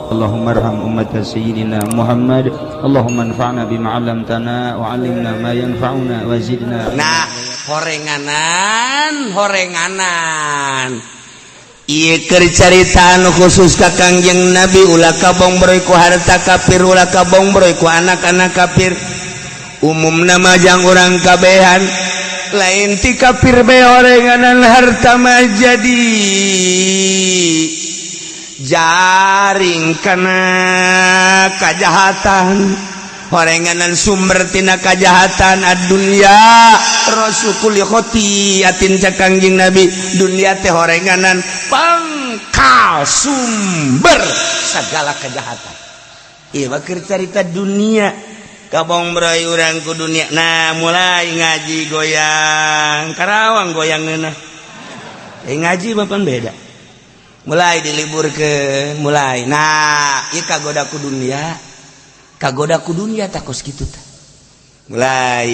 اللهم ارحم أمة سيدنا محمد. اللهم انفعنا بما علمتنا وعلمنا ما ينفعنا وزدنا. Nah, horenganan horenganan. Ieu keur caritaan khusus ka Kangjeng Nabi, ulah kabongbroy ku harta kafir, ulah kabongbroy ku anak-anak kafir. Umum nama jang urang kabehan, lain ti kafir bae horenganan harta mah jadi jaring kana kajahatan, horenganan sumber tina kajahatan. Ad-dunya ra'su kulli khoti'atin, cak Kangjeng Nabi, dunia teh horenganan pangkal sumber segala kejahatan. Ieu mah keur carita dunia, kabongbroy urang ku dunia. Nah, mulai ngaji goyang Karawang, goyang ngeunah. Eh, ngaji mah pan beda, mulai diliburkeun, mulai. Nah, ieu kagoda ku dunia, kagoda ku dunia tak kos kitu tah, mulai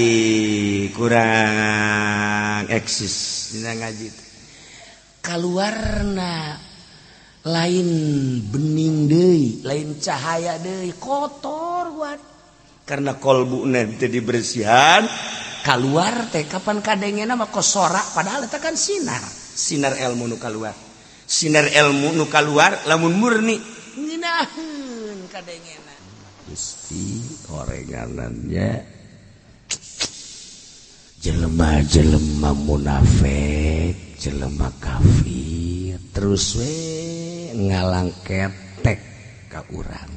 kurang eksis dina ngaji teh. Kaluarna lain bening deui, lain cahaya deui, kotor buat karena kolbu nanti dibersihan. Keluar teh kapan kadengena mah kosora, padahal eta kan sinar, sinar ilmu nu kaluar, sinar ilmu nu kaluar lamun murni ngeunaheun kadengena. Gusti, horenganannya jelema-jelema munafik, jelema kafir terus we ngalang ketek ka urang.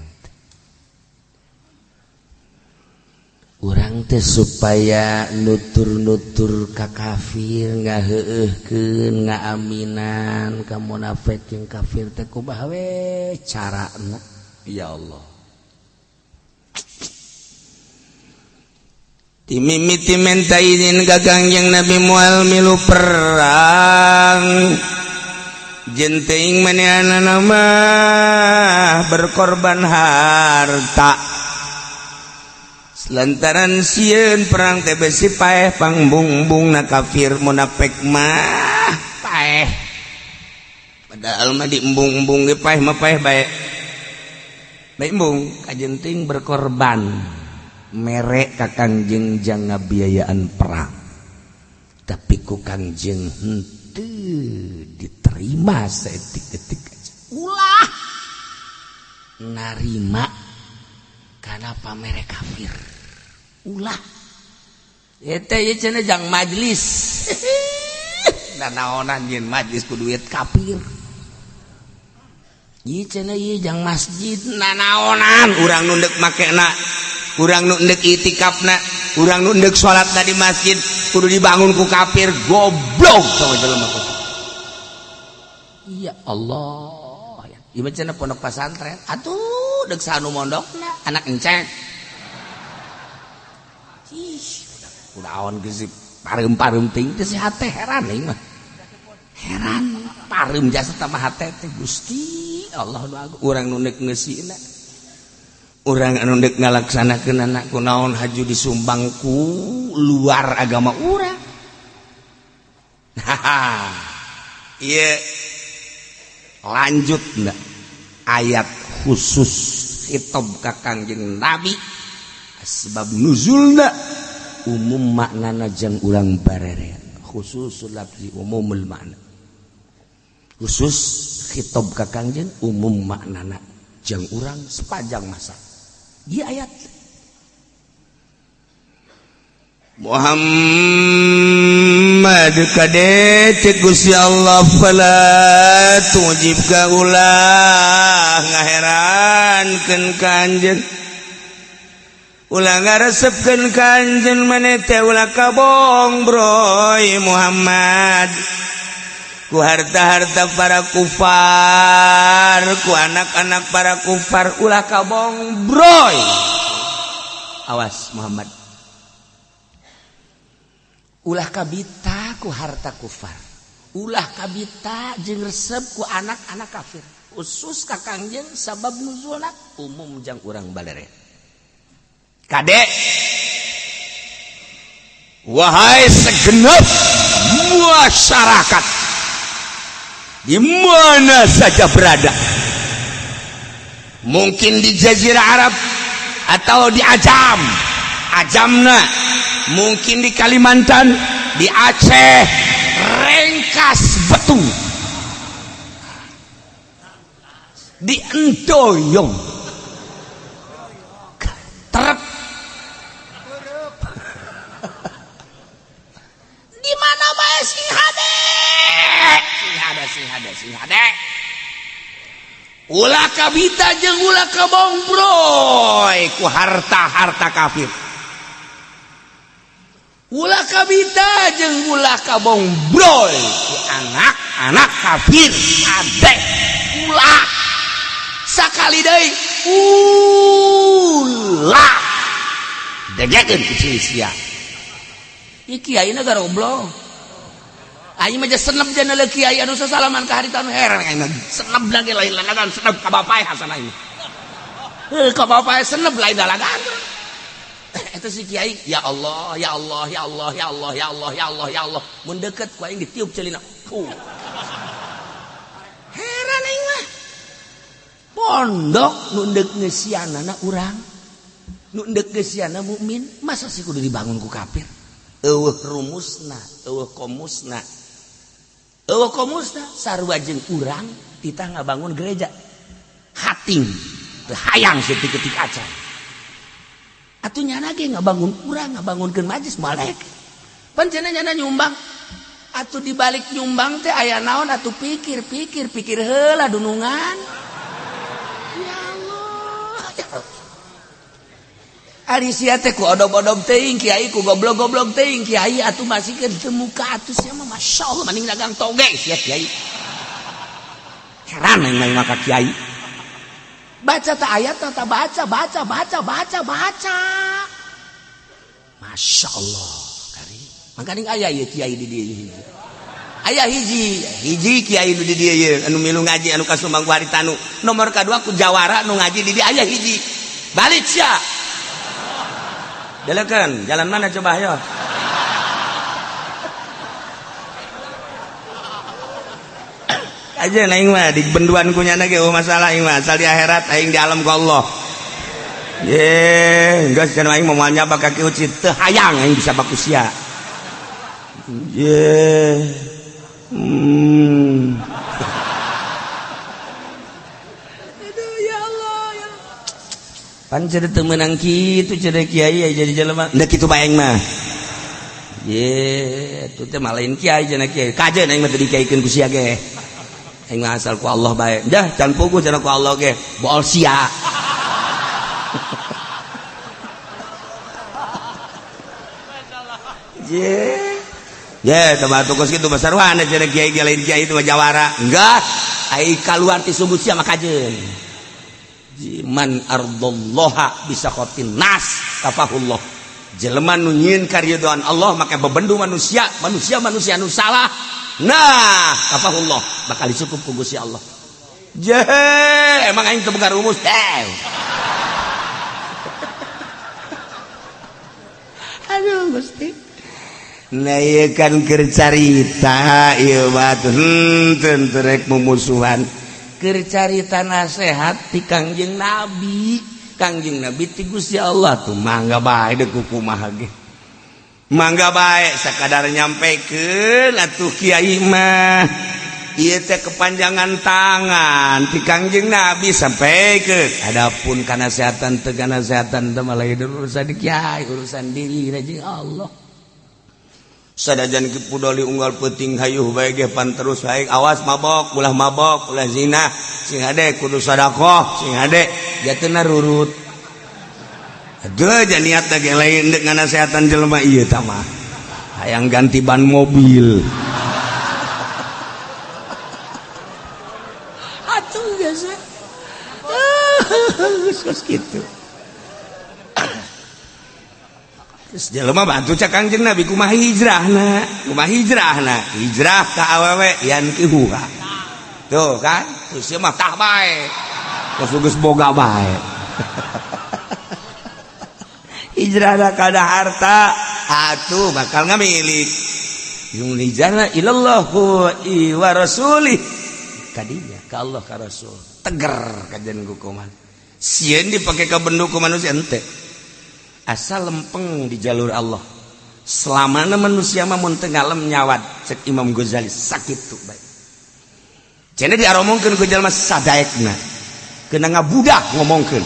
Urang teh supaya nutur-nutur ka kafir, ngaheueuhkeun, ngaaminan ka munafik jeung kafir teh kumaha we carana, ya Allah? Timimiti menta izin ka Kangjeng Nabi moal milu perang, jeung teuing manehanana mah berkorban harta lantaran sieun perang teh besi paeh pangbungbung na kafir munafik mah paeh, padahal mah diembung-embung ge paeh mah paeh bae bae embung. Kajenting berkorban mere ka Kangjeng jang ngabiayaan perang, tapi ku Kangjeng henteu diterima saeutik-eutik aja. Ulah narima kana pamere kafir, ulah. Eta ieu cenah jang majlis, nanaonan nyeun majlis ku duit kafir? Ieu cenah ieu jang masjid, nanaonan urang nu deuk makena, urang nu deuk itikafna, urang nu deuk salatna di masjid kudu dibangun ku kafir? Goblok sama jelema. Ya Allah, ya ieu mah cenah pondok pesantren atuh, deuk saha nu mondokna? Anak encek. Ih, kunaon geus pareum-pareum teuing teh si hate, heran aing mah, heran pareum jasa tambah hate teh. Gusti Allah nu agung, urang nu neuk ngeusina, urang anu deuk ngalaksanakeun, kunaon haju disumbang ku luar agama urang? Haha, ieu lanjut enggak ayat khusus khitab ka Kangjeng Nabi, sebab nuzulna umum maknana jang urang barere, khusus lafzi umumul makna, khusus khitab ka Kangjeng, umum maknana jang urang sepanjang masa. Di ayat Muhammad kade cek Gusti Allah, fala tujibka, ulah ngaherankeun ka anjeun, ulah ngaresepkeun ka anjeun maneh teh, ulah kabong broy Muhammad ku harta-harta para kufar, ku anak-anak para kufar, ulah kabong broy. Awas Muhammad, ulah kabita ku harta kufar, ulah kabita jeung resep ku anak-anak kafir. Khusus ka Kangjeng, sabab nuzulna umum jang urang balere. Kade wahai segenap masyarakat di mana saja berada, Mungkin di Jazirah Arab atau di Ajam, Ajamna, mungkin di Kalimantan, di Aceh, Rengkas Betung, di Endoyong, terep di mana bae sing hade, sing hade, sing hade, sing hade. Ulah kabita jeung ulah kabongbroy ku harta-harta kafir. Ulah kabita jeung ulah kabongbroy ku anak-anak kafir. Ade ulah sakali deui ulah degekeun ku sia. Ieu kiai na garoblong. Aing mah senep jana le kiai anu sasalaman ka harita anu heran aing mah. Senep lagi lain lalagan senep ka bapak Hasan aing. Heuh ka bapak senep lain lalagan. Eta si kiai ya Allah ya Allah ya Allah ya Allah ya Allah ya Allah ya Allah mun deket ku aing ditiup celina. Heran aing mah. Pondok nu deuk ngeusianana urang. Nu deuk ngeusianana mukmin, masa sih kudu dibangun ku kafir? Eueuh rumusna, eueuh komusna. Eueuh komusna sarua jeung urang titah ngabangun gereja. Hating teu hayang saeutik-eutik acan. Atuh nyana ge ngabangun urang ngabangunkeun majlis malek. Pan cenah nyana nyumbang. Atuh dibalik nyumbang teh aya naon atuh pikir pikir pikir heula dunungan. Ya Allah. Ya Allah. Ari sia teh ku odob-odob teuing kiai ku goblok-goblok teuing kiai atuh masih keur teu muka atuh sia mah masyaallah mending dagang toge sia kiai. Heran aing mah ka kiai. Baca ta ayat ta baca baca baca baca baca. Masyaallah kari. Mangkaning aya ieu kiai di dieu hiji. Aya hiji, hiji kiai nu di dieu ieu anu milu ngaji anu kasumbang ku haritanu. Nomor kadua ku jawara nu ngaji di dieu aya hiji. Balik sia. Delekan, jalan mana coba ayo. Aja aing mah di benduan ku nyana ge masalah aing mah asal di akhirat aing di alam ku Allah. Ye, geus cenah aing moal nyaba ka kieu teu hayang aing bisa baku sia. Ye. Aduh ya Allah ya. Pan cenah teu meunang kitu cenah kiai jadi jelema. Ndek kitu bae aing mah. Ye, atuh teh malain kiai cenah kiai. Kajeun aing mah teu dikiaikeun ku sia ge. Aing mah asal ku Allah bae. Dah can puguh cenah ku Allah ge. Bool sia. Ye. Ye, teh batu kos kitu basarwana cenah kiai ge lain kiai itu mah jawara. Enggak, ai kaluar ti sungguh sia mah kajeun. Man ardallaha bisa khotin nas kafahullah. Jelema nu nyieun karidhoan Allah make bebendu manusia, manusia-manusia nu salah. Nah, kafahullah bakal dicukup ku Gusti Allah. Je, emang aing teu boga rumus teh. Aduh Gusti. Nah ieu kan keur carita ieu mah henteu rek mumusuhan. Keur carita nasehat ti Kangjeng Nabi. Kangjeng Nabi ti Gusti Allah tuh mangga bae deuk kumaha ge. Mangga bae sakadar nyampekeun atuh kiai mah. Ieu teh kepanjangan tangan ti Kangjeng Nabi sampaikan. Adapun kanasehatan teu kanasehatan teh mah lain urusan kiai, urusan diri jeung Allah. Sadajan ki pudoli unggal peuting hayuh bae ge pan terus bae awas mabok, ulah zina, sing hade kudu sedekah, sing hade jatena rurut. Aduh jan niatna ge lain deuk nganasehatan jelema ieu tah mah. Hayang ganti ban mobil. Atuh geus. Geus kitu. Terus jelema bantu cak Kangjeng Nabi kumaha hijrahna, kumaha hijrahna, hijrah ka awewe yankihuha. Tuh kan, terus ieu mah tah bae. Terus geus boga bae. Hijrahna kana harta, atuh bakal ngamilik. Yung hijrahna ilallah wa rasulih. Kadinya ka Allah ka Rasul. Teger kajen hukuman. Sieun dipake kabendu ku manusia ente. Asal lempeng di jalur Allah. Selamana manusia mah mun teu ngalem nyawad, cek Imam Ghazali sakitu bae. Cenah diaromongkeun ku jalma sadaekna. Kena ngabudak ngomongkeun.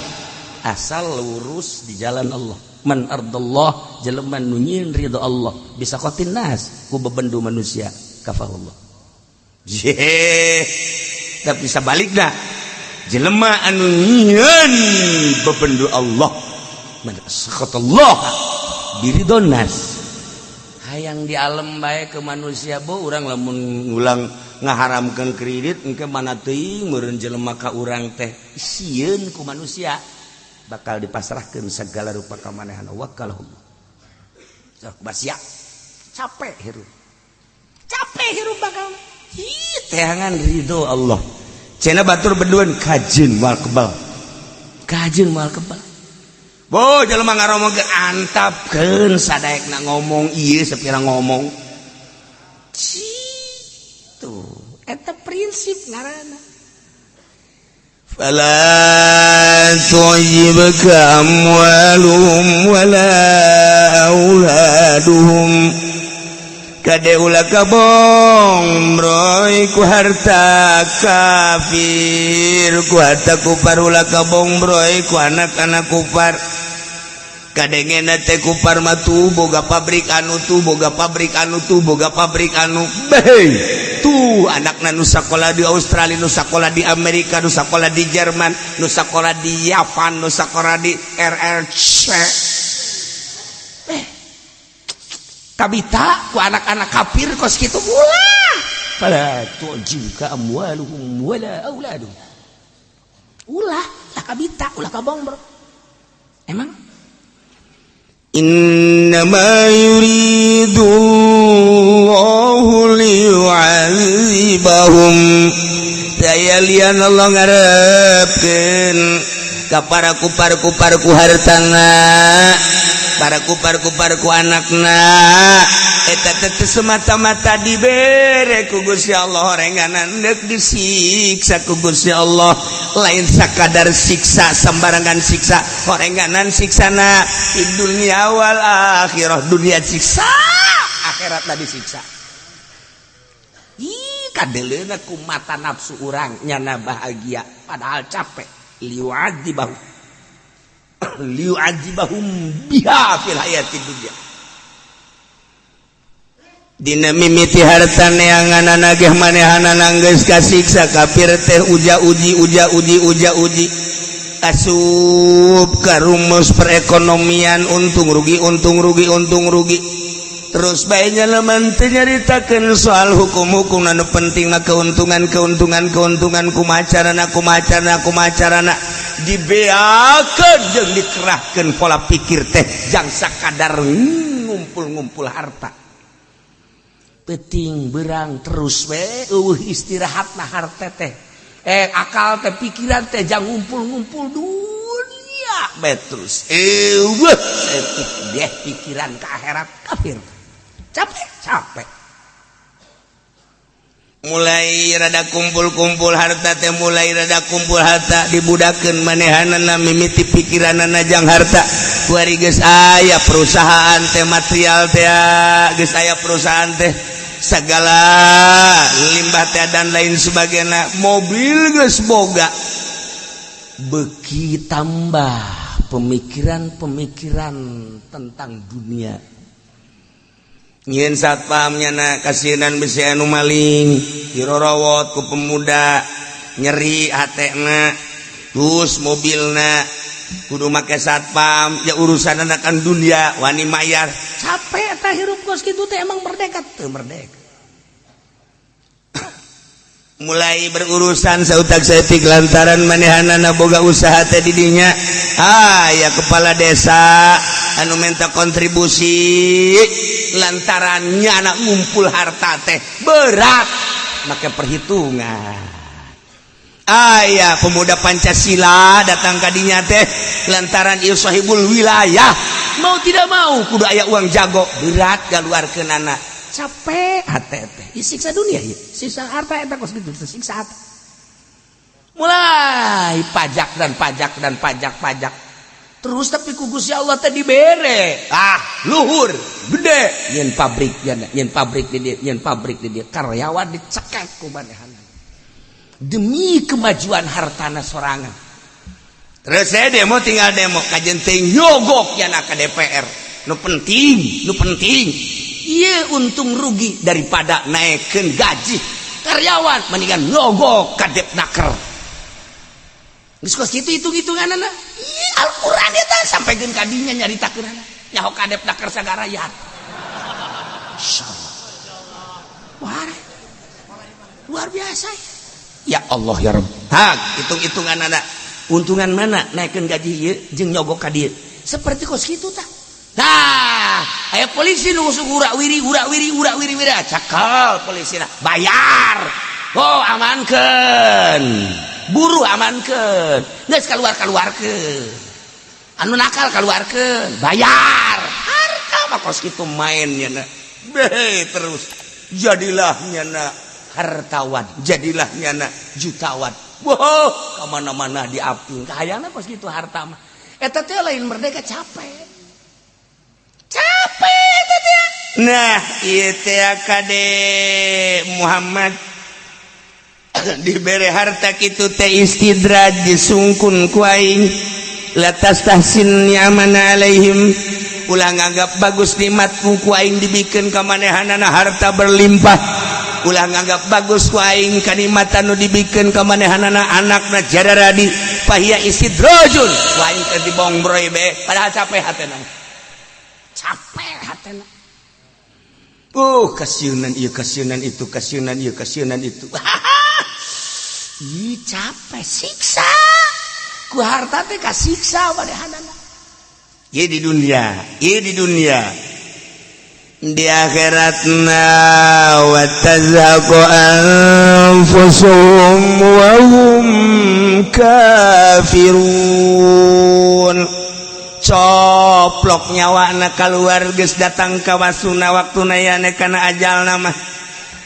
Asal lurus di jalan Allah. Man ardallah, jelema nu nyieun ridho Allah, bisa qatin nas ku bebendu manusia kafahullah. Je, tapi sabalikna jelema anu nyieun bebendu Allah, man sakhatallah biridho nas. Hayang di alam bae ke manusia bo urang lamun ngulang ngaharamkeun kredit engke mana teuing meureun jelema ka urang teh sieun ku manusia bakal dipasrahkeun segala rupa kamanehan wakalahum. Sok basia capek hirup. Capek hirup bakal. Ih, teangan ridho Allah. Cenah batur beduan kajeun moal kebal. Kajeun moal kebal. Bo jelema ngaromongkeun antapkeun sadaekna ngomong ieu sapira ngomong. Citu eta prinsip ngaranna. Fala tu'jibka amwaluhum wala auladuhum. Kade ulah kabongbroy ku harta kafir, ku harta kupar, ulah kabongbroy ku anak-anak kupar. Kadengena teh kupar mah tuh boga pabrik anu tuh, boga pabrik anu tuh, boga pabrik anu beh tuh, anakna nu sakola di Australia, nu sakola di Amerika, nu sakola di Jerman, nu sakola di Yavan, nu sakola di RRC, eh kabita ku anak-anak kafir kos kitu. Ulah, fala tu'jibka amwaluhum wala auladuhum. Ulah lah kabita, ulah kabong bro. Emang innama yuridu Allahu liyu'adzibahum, daya lian Allah ngarepkeun ka para kupar-kupar ku hartana, para kupar-kupar ku anakna. Eta teh semata-mata dibere ku Gusti Allah orenganan deuk disiksa ku Gusti Allah. Lain sakadar siksa sembarangan, siksa orenganan, siksana di dunia wal akhirah. Dunia siksa, akhirat disiksa. Ih, kadeleuna ku mata nafsu urang nyana bahagia, padahal capek. Liyu'adzibahum, liyu'adzibahum biha fil hayatid dunya. Dina mimiti harta neangan nageh manehanana geus kasiksa kafir teh, uja uji, uja uji, uja uji, asup ka rumus perekonomian untung rugi, untung rugi, untung rugi. Terus bae nya teu nyaritakeun soal hukum-hukum, anu penting mah keuntungan, keuntungan, keuntungan. Kumaha carana, kumaha carana, kumaha carana dibeakeun jeung dikerahkeun pola pikir teh jang sakadar ngumpul-ngumpul harta peting berang terus we eueuh istirahat. Nah, harta teh, eh, akal teh, pikiran teh jang ngumpul-ngumpul dunia bae terus, eueuh saeutik deh pikiran ke akhirat. Kafir capek, capek. Mulai rada kumpul-kumpul harta teh, mulai rada kumpul harta, dibudakeun manehanana mimiti pikiranana jang harta. Kuari geus aya perusahaan teh, material teh, geus aya perusahaan teh, segala limbah teh dan lain sebagainya, mobil geus boga, beki tambah pemikiran-pemikiran tentang dunia. Nyieun satpamnya na kasinan besi anu maling dirorowot ku pemuda, nyeri hatena. Terus mobilna kudu make satpam ya, urusan anakan dunia wani mayar. Capek eta hirup kos kitu teh. Emang merdeka teu? Merdeka. Mulai berurusan sautak saeutik lantaran manehanana boga usaha teh didinya. Ah ya, kepala desa anu minta kontribusi lantarannya anak ngumpul harta teh berat, make perhitungan. Aya pemuda Pancasila datang kadinya teh lantaran ieu sahibul wilayah, mau tidak mau kudu aya uang jago, berat keluarkeunana. Capek hate teh, siksa dunia ieu, siksa harta eta kos kitu, siksa harta. Mulai pajak dan pajak dan pajak pajak terus, tapi ku Gusti Allah tadi bere ah luhur gede, nyen pabrik nyen pabrik di dia, nyen pabrik di dia, karyawan dicekek ku manehanana demi kemajuan hartana sorangan. Terus saya demo, tinggal demo kajen teh nyogok ya ke DPR nu penting, nu penting. Iya, untung rugi daripada naikkan gaji karyawan mendingan nyogok ka Depnaker. Geus kos kitu hitung-hitunganana. Ih, Al-Qur'an eta sampaikeun ka dinya, nyaritakeunana. Nyaho ka Depnaker sagara rakyat. Insyaallah. Wah. Luar biasa. Ya Allah ya Rabb. Hak hitung-hitunganana. Untungan mana naikkeun gaji ieu jeung nyogok ka dieu. Seperti kos kitu tah. Nah, aya polisi nu urak wiri urak wiri urak wiri wiri, cakal polisi bayar. Oh, amankeun. Buruh amankeun. Geus keluar, keluarkeun. Anu nakal keluarkeun, bayar. Harta mah kos kitu mainnya na. Be terus jadilah nyana hartawan, jadilah nyana jutawan. Wow, kemana-mana diaping. Kahayangna kos kitu harta mah. Eta teh lain merdeka, capek. Capek eta teh. Nah, ieu teh kade Muhammad dibere harta kitu teh istidraj, disungkun ku aing. La tastahsin ni'amana alaihim, ulah nganggap bagus nikmatku ku aing dibikeun ka manehanana harta berlimpah, ulah nganggap bagus ku aing kanikmatan nu dibikeun ka manehanana anakna jararadi, fahiya istidrajun. Ku aing teh dibongbroy be, padahal capek hatena, capek hatena. Kasiunan ieu, kasiunan itu, kasiunan ieu, kasiunan itu. Ih, capek, siksa ku harta teh, kasiksa manehanana. Ieu di dunia, ieu di dunia. Di akhiratna wa tazhaqu anfusuhum wa hum kafirun. Coplok nyawa keluar, geus datang ka wasuna waktuna yane kana ajalna mah.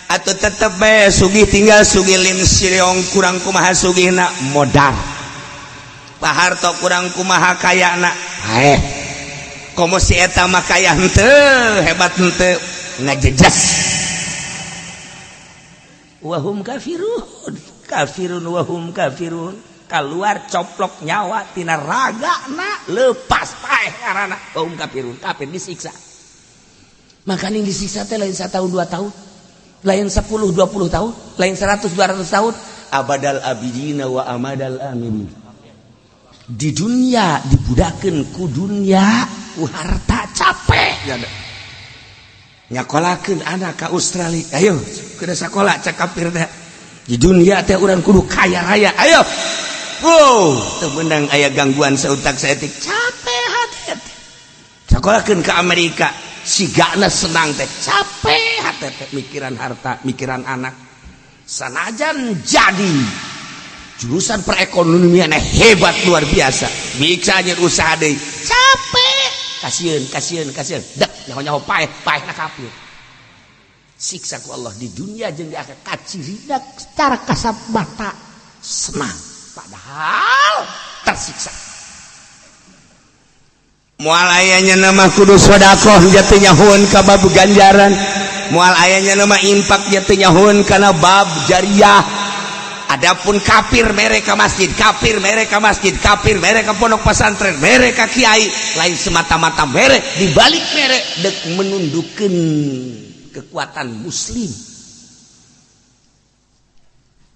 Atau tetep bae sugih tinggal sugih, lim siliong kurang kumaha sugihna modal, Pak Harto kurang kumaha kayana paeh. Komo si eta mah kaya henteu, hebat henteu, ngajejas. Wahum kafirun, kafirun wahum kafirun. Keluar coplok nyawa tina raga na lepas, paeh karena wahum kafirun, kafir, disiksa. Makanya disiksa teh lain 1 tahun 2 tahun, lain 10 20 tahun, lain 100 200 tahun, abadal abidina wa amadal aminin. Di dunia dibudakeun ku dunia, ku harta, capek ya. Nyakolakeun anak ka Australia, ayo ke sekolah, cek kafir teh di dunia teh urang kudu kaya raya, ayo. Wow, teu meunang aya gangguan sautak saeutik, capek hati teh. Sekolahkeun ke Amerika sigana senang teh, capek hati teh mikiran harta, mikiran anak. Sanajan jadi jurusan perekonomian hebat luar biasa, bisa nyer usaha deui, capek, kasihan, kasihan, kasihan dek nyaho nyaho paeh, paeh na kafir. Siksa ku Allah di dunia jeung di akhirat. Kacirina secara kasat mata senang, padahal tersiksa. Moal ayanya nama kudu sodakoh jatuh nyahoan ka bab ganjaran, moal ayanya nama infak jatuh nyahoan kana bab jariah. Adapun kafir mere ka masjid, kafir mere ka masjid, kafir mere ka pondok pesantren, mere ka kiai, lain semata-mata mere, dibalik mere dek menundukkan kekuatan muslim,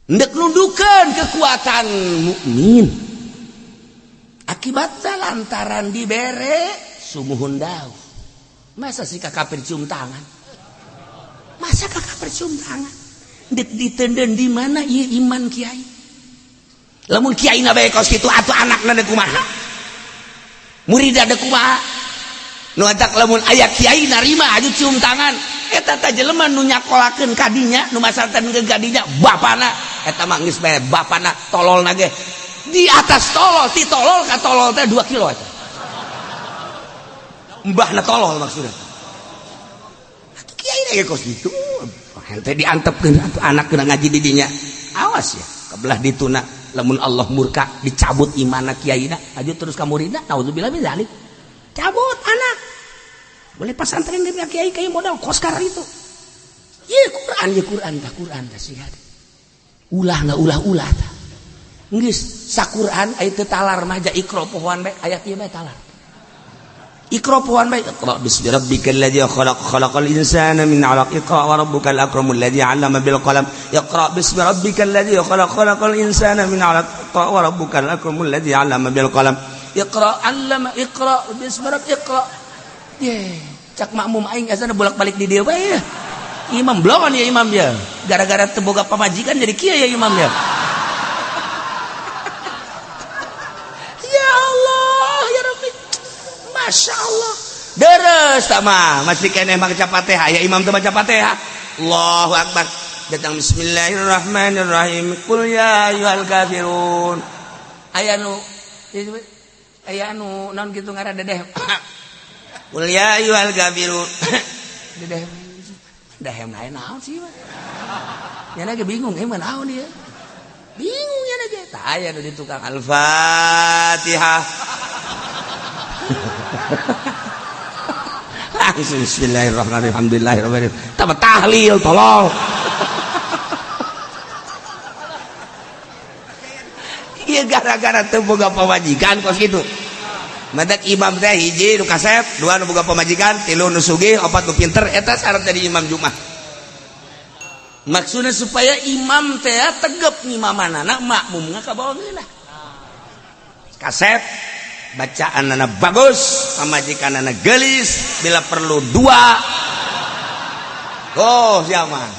dek nundukan kekuatan mukmin. Akibatnya lantaran dibere sumuhun dau. Masa sih ka kafir cium tangan? Masa ka kafir cium tangan? Dek ditenden di mana ieu iman kiai? Lamun kiai na bae kos kitu, atuh anakna deuk kumaha? Murid deuk kumaha? Nu atak lamun aya kiai narima aju cium tangan, eta teh jelema nu nyakolakeun kadinya, nu masartan ke kadinya, bapana eta mah geus bae bapana tolol ge di atas tolol, ti tolol ka tolol teh 2 kilo eta. Mbahna tolol maksudnya. Atuh kiai ge kos kitu. Hente diantepkeun atuh anak kena ngaji di dinya. Awas ya, kebelah dituna. Lamun Allah murka dicabut imana kiaina aju terus ka muridna, naudzubillah min dzalik. Cabut anak. Boleh pesantren dari kiai kiai modal koskar itu. Ieu Quran, ieu Quran tah, Quran tah sih. Ulah nggak ulah-ulah tah. Geus saquran aya teu talar mah ja Iqra pohoan bae ayat ieu bae talar. Iqra pohoan bae. Iqra bismi rabbikal ladzi khalaq khalaqal insana min 'alaq iqra wa rabbukal akramul ladzi 'allama bil qalam. Iqra bismi rabbikal ladzi khalaq khalaqal insana min 'alaq iqra wa rabbukal akramul ladzi 'allama bil qalam. Iqra 'allama iqra bismi rabbik iqra. Ye, cak makmum aing asana bolak-balik di dieu bae. Imam blongan ya imam ya. Gara-gara teu boga pamajikan jadi kieu ya imam ya. Ya Allah, ya Rabbi. Masya Allah. Deres tak mah, masih keneh maca Fatihah ya imam teu maca Fatihah. Allahu akbar. Datang bismillahirrahmanirrahim. Qul ya ayyuhal kafirun. Aya anu naon kitu ngaran dedeh. Qul ya ayyuhal kafirun. Dedeh. Dahem lain naon sih mah. Nya lagi bingung, emang naon dia. Bingung ya lagi. Tah aya nu di tukang Al-Fatihah. Langsung bismillahirrahmanirrahim. Alhamdulillahirabbil alamin. Tambah tahlil tolong. Ieu gara-gara teu boga pamajikan kos kitu. Matak imam teh hiji nu kasep, dua nu boga pamajikan, tilu nu sugih, opat nu pinter, eta syarat jadi imam Jumat. Maksudnya supaya imam teh tegep ngimamanana makmumna ka bawah ngeunah. Kasep bacaanana bagus, pamajikanana geulis, bila perlu dua. Oh, siapa?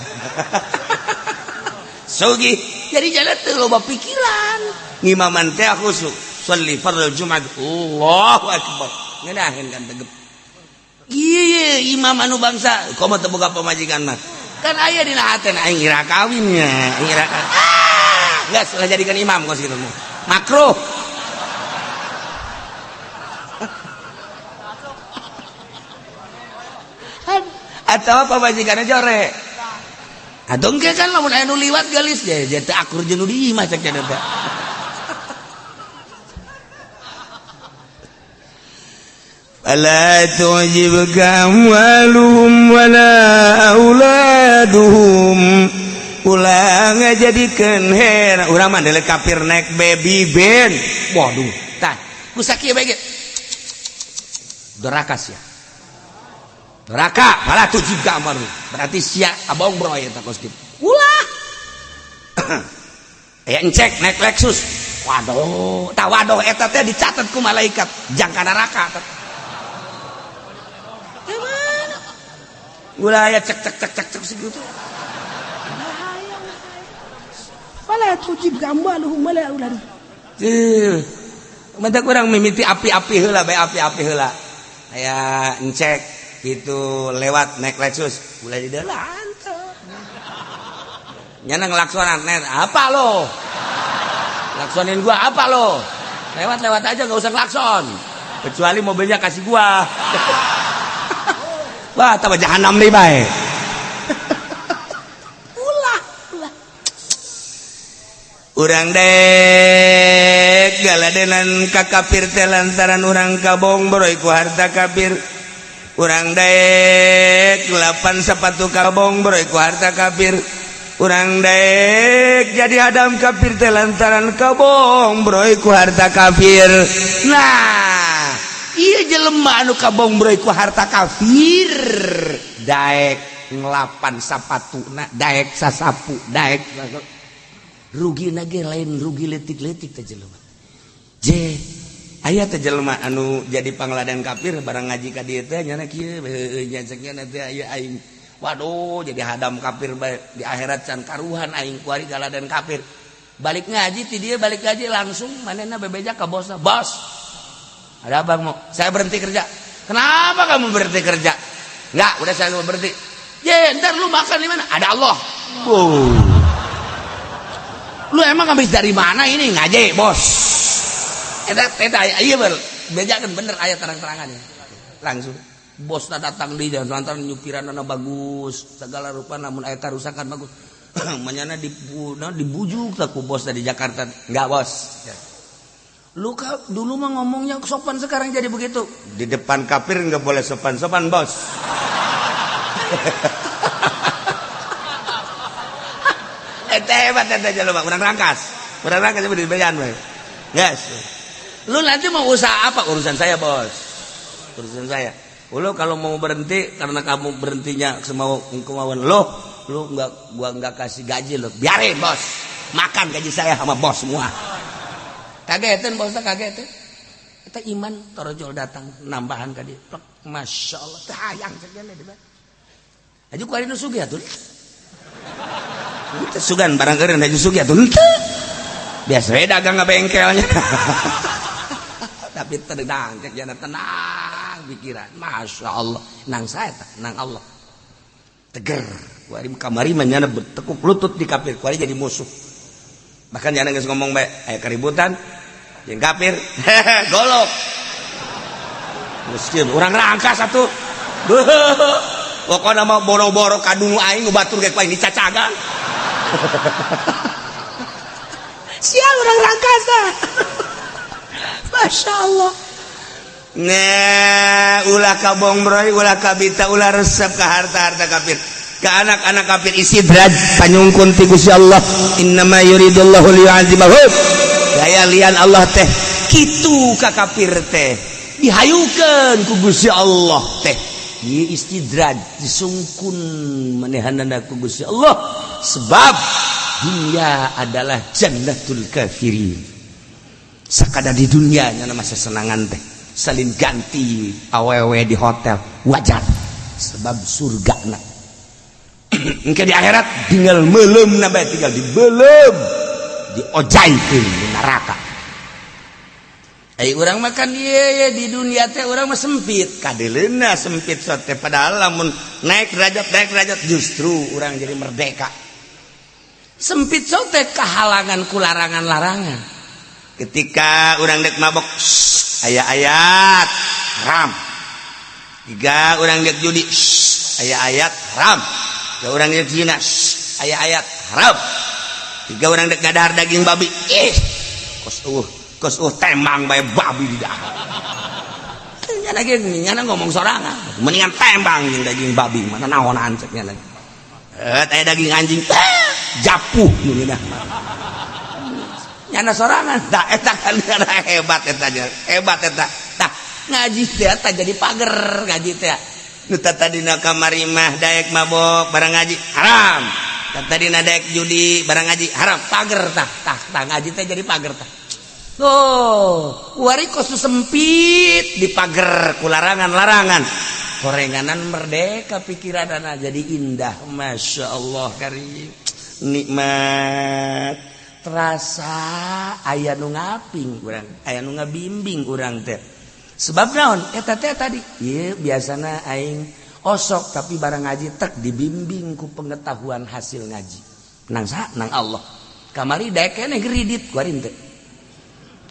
Sugih. Jadi jalan teu loba pikiran. Ngimaman teh khusyuk. Sholli fardhu Jumat. Allahu akbar. Ngeunaheun kan tegep. Ieu imam anu bangsa komo teu boga pamajikan mah. Kan aya dina hatena aing ira kawinnya, aing ira. Ah, geus ulah jadikan imam kos kitu mah. Makruh. Atau pamajikanna jore. Atuh engke kan lamun aya nu liwat geulis je teu akur jeung nu di imah cek teh. Fala tu'jibka amwaluhum wala auladuhum. Ulah ngajadikeun heran urang mah deuleu kafir naik baby ben. Waduh, tah ku sakieu bae ge. Doraka sia. Doraka, fala tu'jibka amwaluhum. Berarti sia abong bro eta kos kitu. Ulah. Aya encek naik Lexus. Waduh, tah waduh eta teh dicatat ku malaikat jangka neraka. Ulah ya cek cek cek cek cek segitu. Fala tujib amwaluhum wala auladuhum. Mantap kurang mimiti api-api heula bae api-api heula. Aya encek gitu lewat naik Lexus, ulah di dalam teu. Nyana ngelaksonan net apa lo? Laksonin gua apa lo? Lewat-lewat aja enggak usah klakson. Kecuali mobilnya kasih gua. Wah, tambah jahanam deui bae. Ulah, ulah. Urang dek galadenan ka kafir teh lantaran urang kabong boroy ku harta kafir. Urang dek lapan sepatu kabong boroy ku harta kafir. Urang dek jadi hadam kafir teh lantaran kabong boroy ku harta kafir. Nah, iya jelema anu kabong boroy ku harta kafir daek ngelapan sapatuna, daek sasapu, daek rugi nage lain rugi letik-letik teh jelema. Je, aya teh jelema anu jadi pangladan kafir barang ngaji ka dieu teh nyana kieu heueuh nya cek nya teh aya aing. Waduh, jadi hadam kafir bae di akhirat can karuhan aing kuari galadan kafir. Balik ngaji ti dieu balik ngaji langsung manehna bebeja ka bosna. Bos, ada apa mau? Saya berhenti kerja. Kenapa kamu berhenti kerja? Enggak, udah saya mau berhenti. Ye, ntar lu makan di mana? Ada Allah. Oh. Lu emang habis dari mana ini ngaji, bos? Eta eta iya ber, bejakeun bener aya terang-terangannya. Langsung bosna datang di jalan lantaran nyupiranna bagus, segala rupa namun aya karusakan bagus. Manyana dibujuk tak ku bos dari Jakarta. Enggak bos. Lu dulu mah ngomongnya sopan, sekarang jadi begitu. Di depan kafir enggak boleh sopan-sopan bos. Eta hebat eta jelema urang rangkas. Urang rangkas di bayan we. Yes. Lu nanti mau usaha apa? Urusan saya bos. Urusan saya. Lu kalau mau berhenti karena kamu berhentinya semau kemauan lu, lu enggak, gua enggak kasih gaji lu. Biarin bos. Makan gaji saya sama bos semua. Kagetan bos, kagetan. Eta iman torojol datang nambahan ka dia. Masya Allah, teh hayang segala di. Aju ku ari nu sugih atuh. Teu sugan barang eureun aju sugih atuh. Biasa we dagang ngabengkelnya. Tapi tenang, cek jana tenang pikiran. Masya Allah, nang saya tah, nang Allah. Teger. Ku ari kamari mah nyana bertekuk lutut di kafir, ku ari jadi musuh. Bahkan jangan geus ngomong bae, aya keributan jeung kafir, golok. Geus kieu urang rangkas atuh. Pokona mah boro-boro kadungu aing nu batur ge ku aing dicacagan. Sial urang rangkas tah. Masya Allah. Nah, ulah kabongbroy, ulah kabita, ulah resep ka harta-harta kafir. Ke anak-anak kafir istidraj panyungkun ti Gusti Allah. Innama yuridullahu liyu'adzibahum. Gaya lian Allah teh kitu ka kafir teh dihayukeun ku Gusti Allah teh. Ieu istidraj disungkun manehanana ku Gusti Allah sebab dunia adalah jannatul kafirin. Sakada di dunia nya masa senangan teh salin ganti awewe di hotel wajar sebab surga na. Engke di akhirat tinggal melem na bae, tinggal dibelem diojaikeun di neraka. Ai urang makan ieu di dunia teh urang mah sempit, kadeleuna sempit sote padahal lamun naik derajat justru urang jadi merdeka. Sempit sote kahalangan ku larangan-larangan. Ketika urang dek mabok, aya ayat haram. Tiga urang dek judi, aya ayat haram. Tiga urang dek zina, aya ayat haram. Tiga urang dek ngadahar daging babi, ih kos tembang bae babi di dahar. Nyana ge nyana ngomong sorangan, mendingan tembang jeung daging babi, mana naonan cek nyana. Aya daging anjing, japuh nu ngeunah. Nyana sorangan, tah eta kan hebat eta, hebat eta. Tah ngaji teh tah jadi pager ngaji teh. Nu tadina kamari mah daek mabok barang ngaji haram. Tadina daek judi barang ngaji haram, pager tah tah tah ngaji teh jadi pager tah. Tuh, wari kos sempit di pager ku larangan-larangan. Korenganan merdeka pikiranana jadi indah. Masya Allah karim. Nikmat. Terasa aya nu ngaping urang, aya nu ngabimbing urang teh. Sebab naon? Eta teh tadi, ieu biasana aing osok tapi barang ngaji tek dibimbing ku pengetahuan hasil ngaji. Nang saha? Nang Allah. Kamari daek keneh kredit ku arin teh.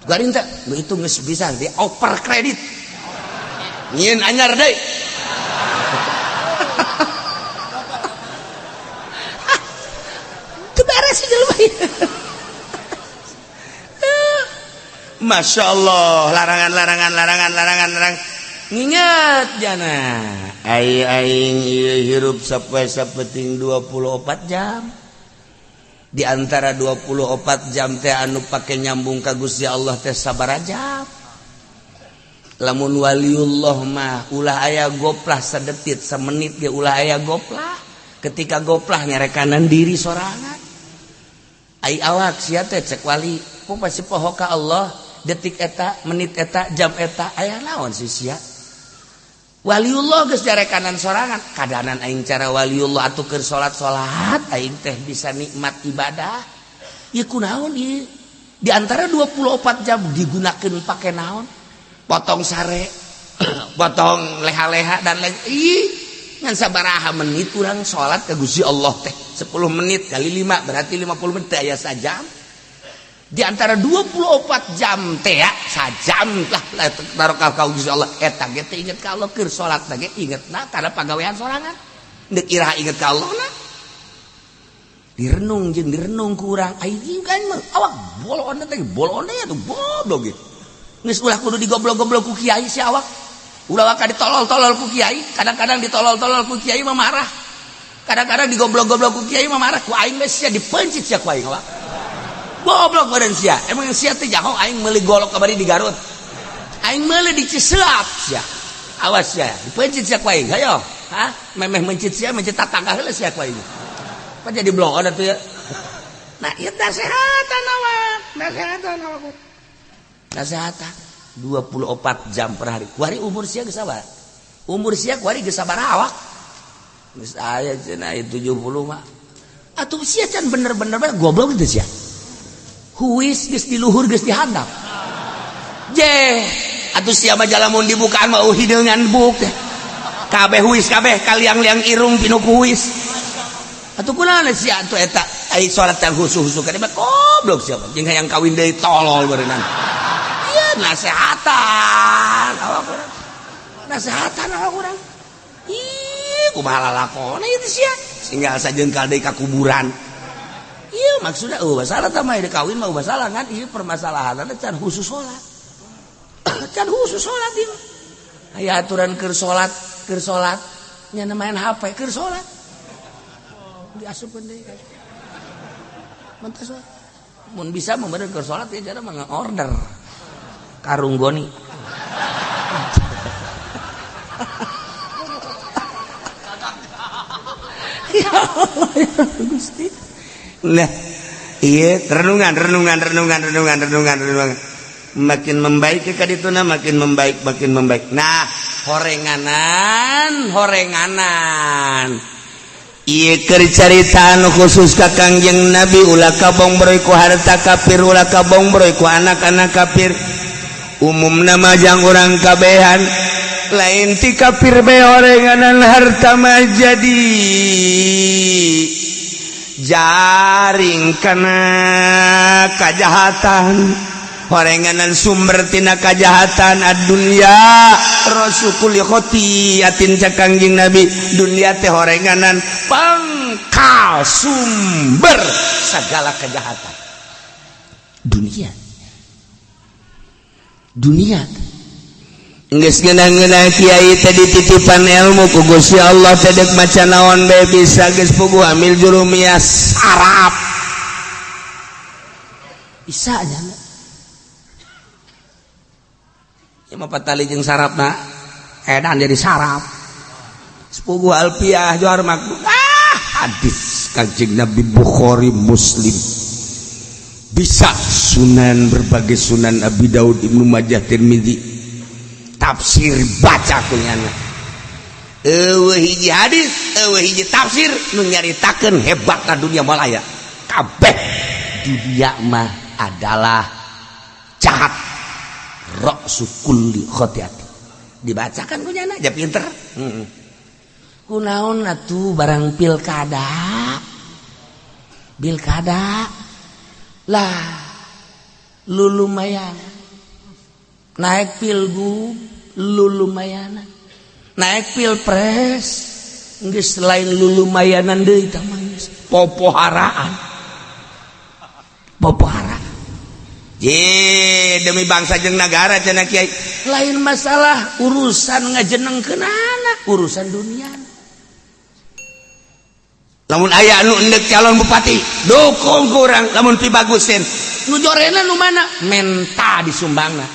Ku arin teh, nu itu geus bisa di over kredit. Nyieun anyar deui. Teu beres si jelema ieu. Masya Allah, larangan, larangan, larangan, larangan, larangan. Nginget jana. Ai aing ieu hirup sapoe sapeting 24 jam. Di antara 24 jam teh anu pake nyambung ka Gusti Allah teh sabaraha jam. Lamun waliullah mah ulah aya goplah sadetit samenit ge ulah aya goplah. Ketika goplah nyarekanan diri sorangan. Ai awak sia teh cek wali, ku pasti poho ka Allah. Detik eta, menit eta, jam eta, aya naon sih sia. Waliullah geus jarekanan sorangan. Kadanan aing cara waliullah atuh keur salat-salat aing teh bisa nikmat ibadah. Ieu kunaon ieu? Di antara 24 jam digunakeun pake naon? Potong sare, potong leha-leha dan lain. Ih, ngan sabaraha menit urang salat ka Gusti Allah teh. 10 menit kali 5 berarti 50 menit teh aya sajam. Di antara 24 jam teh ya, sajam lah barokah ka Gusti Allah eta ge teh inget ka Allah keur salat ge ingetna kana pagawean sorangan. Deuk iraha inget ka Allah na. Direnung jeung direnung ku urang. Ai kan mah awak bolon teh bolon teh tuh goblok gitu. Geus ulah kudu digoblok-goblok ku kiai si awak. Ulah waka ditolol-tolol ku kiai, kadang-kadang ditolol-tolol ku kiai mah marah. Kadang-kadang digoblok-goblok ku kiai mah marah, ku aing geus sia dipencit sia ku aing awak. Goblok badan sia. Emang sia teh jaho aing meuli golok kamari di Garut. Aing meuli di Ciseap sia. Awas sia, dipencit sia ku aing. Hayo, hah? Memeh mencit sia, mencit tatangga heula sia ku aing. Apa jadi bloon atuh ya? Nah, ieu nasehatan awak, nasehatan awak. Nasehatan 24 jam per hari. Kuari umur sia geus sabar. Umur sia kuari geus sabar awak. Geus aya cenah 70 mah. Atuh sia can bener-bener goblok teh sia. Huis geus di luhur geus di handap. Je, atuh sia mah jalamun dibukaan mah hideungan buk teh. Kabeh huis kabeh kaliang-liang irung pinuh ku huis. Atuh kunaon sia atuh eta ai salat teh khusu-khusu ka mah goblok sia mah jeung hayang kawin deui tolol beureunan. Ieu nasehatan awak urang. Nasehatan awak urang. Ih, kumaha lalakona ieu teh sia? Tinggal sajengkal deui ka kuburan. Iya maksudnya oh masalah tah mah kawin mah masalah kan ieu permasalahanna can khusus salat. Can khusus salat ieu. Aya aturan keur salat nya main HP keur salat. Diasupkeun deui. Mentas mun bisa mah bener keur salat ya cara mah order karung goni. Ya Allah ya Gusti. Nah, iya renungan renungan renungan renungan renungan renungan. Makin membaik ke kadituna makin membaik makin membaik. Nah, horenganan horenganan. Ieu keur caritaan khusus ka Kangjeng Nabi ulah kabongbroy ku harta kafir ulah kabongbroy ku anak-anak kafir. Umumna mah jang urang kabehan lain ti kafir bae horenganan harta mah jadi jaring kana kajahatan horenganan sumber tina kajahatan ad-dunya rasukul khotiatin cak Kangjeng Nabi dunia teh horenganan pangkal sumber segala kejahatan dunia dunia geus ngeunah-ngeunah kiai teh dititipan ilmu ku Gusti Allah teh deuk maca naon bae bisa geus puguh amil jurumiyah sarap bisa nya ieu mah patali jeung sarapna edan jadi sarap sepuguh alfiah johar makbul ah hadis Kanjeng Nabi Bukhari Muslim bisa sunan berbagai sunan Abi Daud Ibnu Majah Tirmizi tafsir baca kunyana eueuh hiji hadis eueuh hiji tafsir nu nyaritakeun hebatna dunia malaya kabeh dunia mah adalah jahat ra'su kulli khotiati dibacakan kunyana aja pinter kunaon atuh barang pilkada pilkada lah lu lumayan naik pilgub lu lumayan naik pilpres geus lain lu lumayanan deui tah mah geus popoharaan popoharaan je demi bangsa jeung nagara cenah kiai lain masalah urusan ngajenengkeunana urusan dunia lamun aya anu endek calon bupati dukung kurang lamun pibagusin nu jorena nu mana menta disumbangna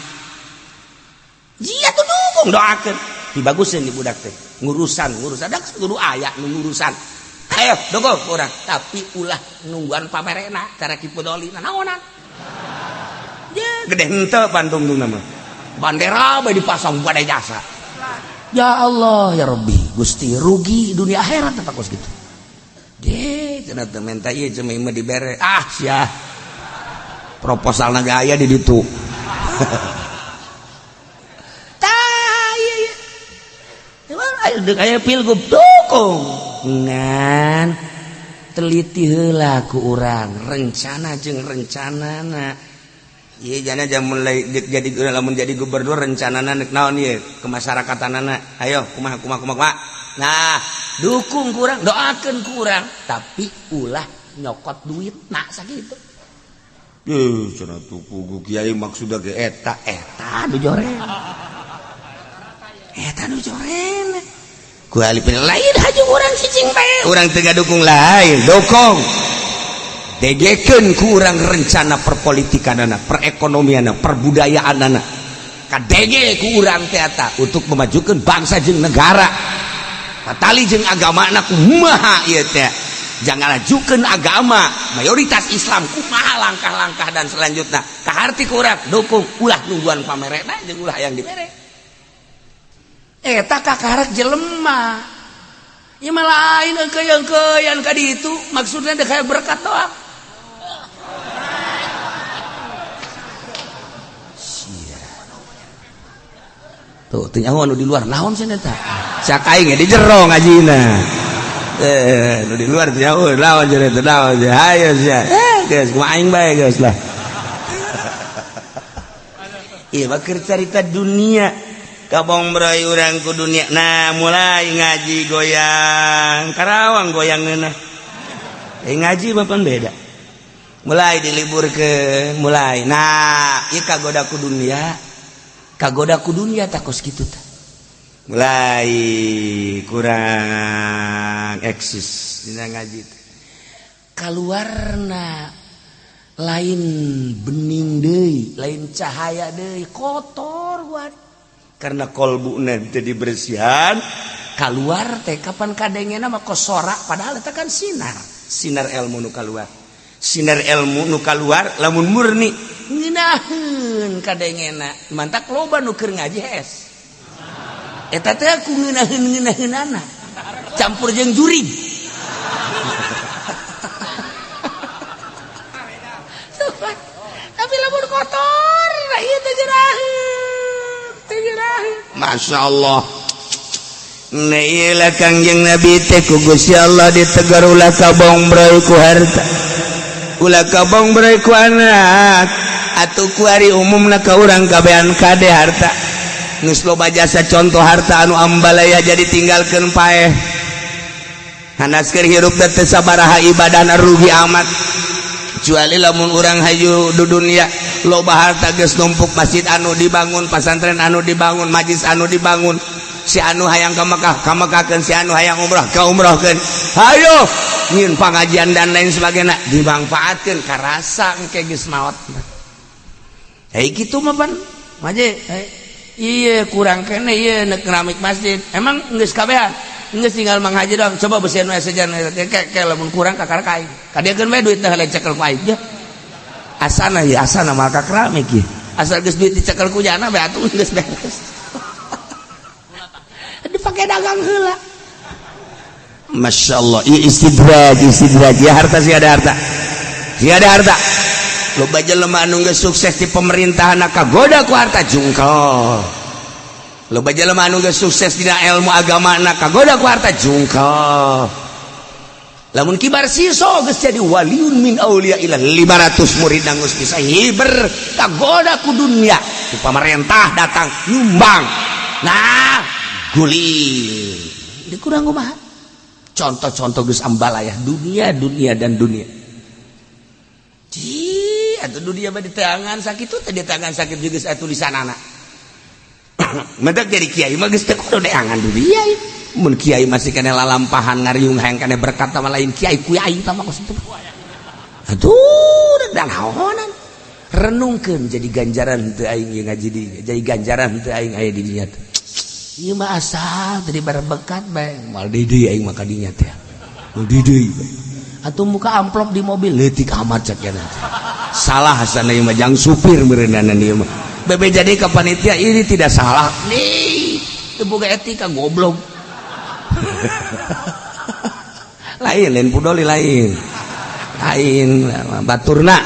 jia tuh dukung doakeun pibagusin di budak teh ngurusan ngurusan dak kudu aya nu ngurusan ayo dukung kurang tapi ulah nungguan pamerena cara Ki Pudoli naonan je gede henteu pantungtungna mah bandera bae dipasang pada jasa ya Allah ya Rabbi Gusti rugi dunia akhirat eta kos kitu. Deh, cenah teu menta ieu cuma mah dibere. Ah, sia. Proposalna ge aya di ditu. Tah, ieu ieu. Ayo deuk aya pilgub dukung. Ngan teliti heula ku urang, rencana jeung rencanana. Ieu jana jam mulai jadi lamun jadi gubernur rencanana nek naon ieu kemasyrakatanana. Ayo kumaha kumaha kumaha. Nah, dukung kurang, doakan kurang, tapi ulah Nyokot duit nak sakitu. Cenah tuh pugu kiai maksudna ge eta eta nu joren. Eta nu joren. Ku alipin lain haju urang cicing bae. Urang teu ngadukung lain, dokong. Degekeun ku urang rencana perpolitikanana, perekonomianana, perbudayaanana. Kadege ku urang teh eta untuk memajukan bangsa jeung negara. Patali jeung agamana kumaha ieu teh. Jangan lajukan agama mayoritas Islam kumaha langkah-langkah dan selanjutnya. Kaharti ku urang dukung ulah nungguan pamerena jeung ulah yang dibere. Eta kakarek jelema. Ieu mah lain engkeuy-engkeuyan ka ditu maksudna teh kayak berkat doang. Sia. Tuh teu nyaho anu di luar naon cenah eta. Cak aing di jero ngajina. Nu di luar teu nyaho naon cenah eta naon cenah. Hayo sia. Geus kumaha aing bae geus lah. Ieu mah keur carita dunia. Kabong berai urang ku dunia. Nah mulai ngaji goyang Karawang goyang ngeunah. Ngaji mah pan beda. Mulai diliburkeun mulai. Nah ieu kagoda ku dunia. Kagoda ku dunia tah kos kitu tah. Mulai kurang eksis dina ngaji teh. Kaluarna lain bening deui, lain cahaya deui, kotor buat. Karena kolbu nanti dibersihan keluar teh kapan kadengena mah kosora padahal eta kan sinar sinar ilmu nu kaluar sinar ilmu nu kaluar lamun murni ngeunaheun kadengena mantak loba nu keur ngaji hes eta teh ku ngeunaheun-ngeunaheunana campur jeung jurig tapi lamun kotor nah ieu teh jeraheun. Masya Allah. Nailah Kangjeng Nabi teh ku Gusti Allah ditegar ulah kabong brai ku harta, ulah kabong brai ku anak, atuh ku ari umumna ka urang kabehan kade harta. Geus loba jasa contoh harta anu ambalaya jadi tinggalkeun paeh. Hanas keur hirup teh teu sabaraha ibadahna rugi amat. Kecuali lamun urang hayu di dunia loba harta geus numpuk masjid anu dibangun, pasantren anu dibangun, majlis anu dibangun, si anu hayang ka Mekah ka Mekahkeun, si anu hayang umrah ka umrohkeun, hayo nyieun pangajian dan lain sebagainya dimanfaatkeun karasa engke geus maot. Hei kitu mah pan maje ieu kurang kene ieu neuk keramik masjid emang geus kabehan geus tinggal Mang Haji doang coba besian we sejan ke lamun kurang ka karek aing kadieukeun we duitna heula cekel ku aing ya asana ya asana mah ka keramik ieu asal geus duit dicekel ku jana bae atuh geus beres dipake dagang heula. Masya Allah ieu istidraj istidraj ya harta sih ada harta sih ada harta loba jelema anu geus sukses di pemerintahan kagoda ku harta jungkel. Loba jelema anu geus sukses dina ilmu agama na kagoda ku harta jungkel. Lamun kibar siso geus jadi waliun min auliya ila 500 murid geus bisa hiber kagoda ku dunia. Ku pamarentah datang nyumbang. Nah, guling. Di kurang kumaha? Contoh-contoh geus ambalayah dunia, dunia dan dunia. Ci, atuh dunia mah di tangan sakitu teh di tangan sakit juga geus aya tulisanana. Mendak jadi kiai mah geus teu kudu deangan dunia. Mun kiai masih kena lalampahan ngariung hayang kena berkat sama lain kiai ku aing tah mah kos itu. Aduh, dan naonan. Renungkeun jadi ganjaran teu aing ieu ngaji di jadi ganjaran teu aing aya di dinya teh. Ieu mah asal teu dibarbekat bae. Moal deui deui aing mah ka dinya teh. Moal deui deui. Atuh muka amplop di mobil leutik amat cek nya. Salah asana ieu mah jang supir meureunana ieu mah. Bebe jadi ke panitia ini tidak salah nih, boga etika goblok. Lain lain pudoli lain, lain baturna.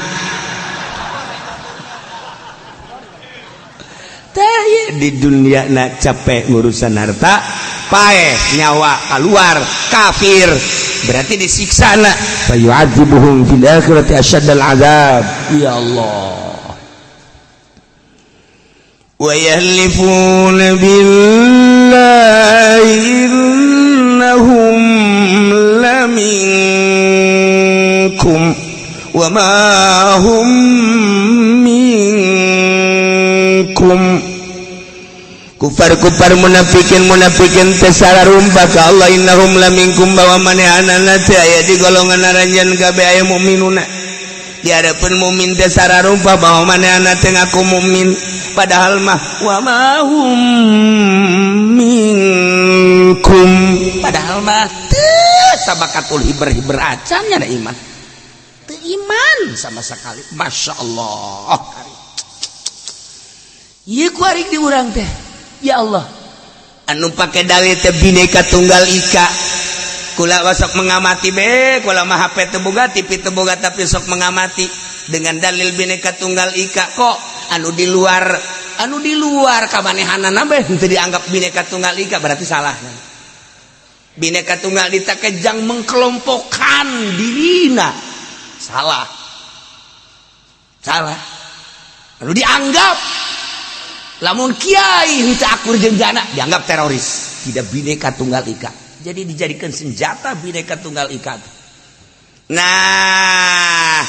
Teh di dunia nak capek ngurusan harta, paeh nyawa keluar kafir, berarti disiksa nak. Fayu'adzibuhum fil akhirati asyaddal azab. Ya Allah. وَيَحْلِفُونَ بِاللَّهِ إِنَّهُمْ لَمِنكُمْ wa ma hum minkum. Kufar-kufar munafikin munafikin teh sararumpa ka Allah innahum laminkum bahwa manehanana teh aya di golongan aranjeun kabeh aya mukminuna. Di hadapan mukmin teh sararumpa bahwa manehanana teh ngaku mukmin, padahal mah wa ma hum minkum, padahal mah teu sabakatul hiber-hiber acan nya iman, teu iman sama sekali. Masya Allah, ieu ku arik di urang teh. Ya Allah, anu pake dalil teh Bhinneka Tunggal Ika. Kula sok mengamati be, kula mah HP teu boga, TV teu boga, tapi sok mengamati dengan dalil Bhinneka Tunggal Ika. Kok anu di luar kamanehanana be henteu dianggap Bhinneka Tunggal Ika, berarti salah. Bhinneka Tunggal Ika kejang mengkelompokkan dirina, salah. Salah. Anu dianggap lamun kiai henteu akur jeung jana dianggap teroris, tidak Bhinneka Tunggal Ika. Jadi dijadikan senjata Bhinneka Tunggal Ika. Nah,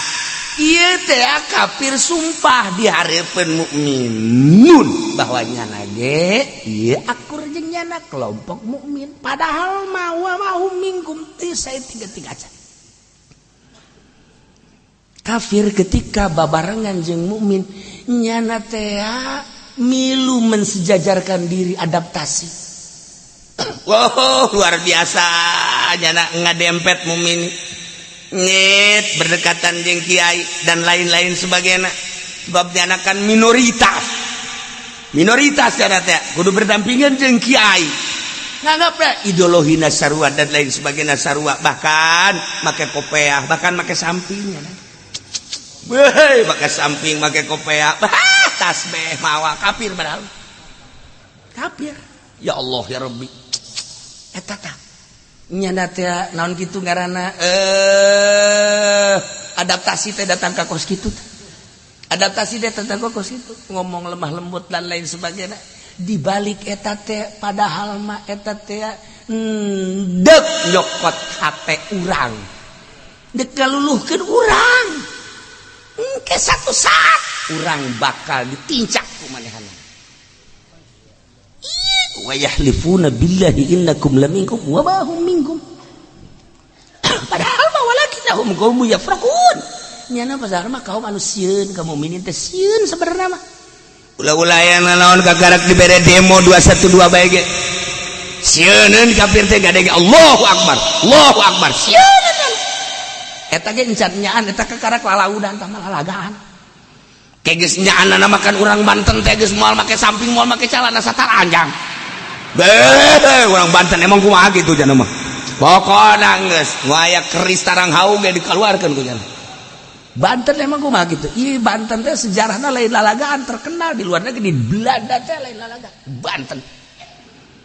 ieu teh kafir sumpah di hareupeun mukminun bahwa nyana ge ieu akur jeung nyana kelompok mukmin, padahal mah wa ma hum minkum teu saeutik-eutik acan. Kafir ketika babarengan jeung mukmin nyana teh milu mensejajarkan diri, adaptasi. Wow, luar biasa nyana ngadempet mukmin nyet berdekatan jeung kiai dan lain-lain sebagainya, sebab nyana kan minoritas, minoritas nyana teh kudu berdampingan jeung kiai, nganggap deh ideologi sarua dan lain sebagainya sarua, bahkan make kopeah, bahkan make samping nyana. Weh, make samping, make kopeah, tasbih mawa, kafir padahal. Kafir. Ya Allah ya Rabbi. Eta tah. Nyana teh naon kitu ngaranna adaptasi teh datang ka kos kitu. Adaptasi teh datang ka kos kitu, ngomong lemah lembut dan lain sebagainya. Di balik eta teh padahal mah eta teh dek nyokot hate urang. Dek ngaluluhkeun urang. Engke satu saat urang bakal ditincak ku manehana. Wa yahlifuna billahi innakum laminkum wa ma hum minkum. Padahal mah walakinnahum qaumun yafraqun. Nyana pasar mah kaum anu sieun ka mukminin teh sieun sebenarnya mah. Ulah-ulah aya naon kagarak dibere demo 212 bae ge. Sieuneun kafir teh gadege Allahu akbar. Allahu akbar. Sieuneun. Eta ge encan nyaan eta kakarak lalaudan tah mah lalagaan. Kayak geus nyaanana makan urang Banten teh geus moal make samping, moal make calana sataranjang. Beh, urang Banten emang kumaha kitu jana mah. Pokona geus nu aya keris tarang haung ge dikeluarkeun ku jana. Banten emang kumaha kitu. Ih, Banten teh sejarahna lain lalagaan, terkenal di luar negeri, di Belanda teh lain lalagaan. Banten.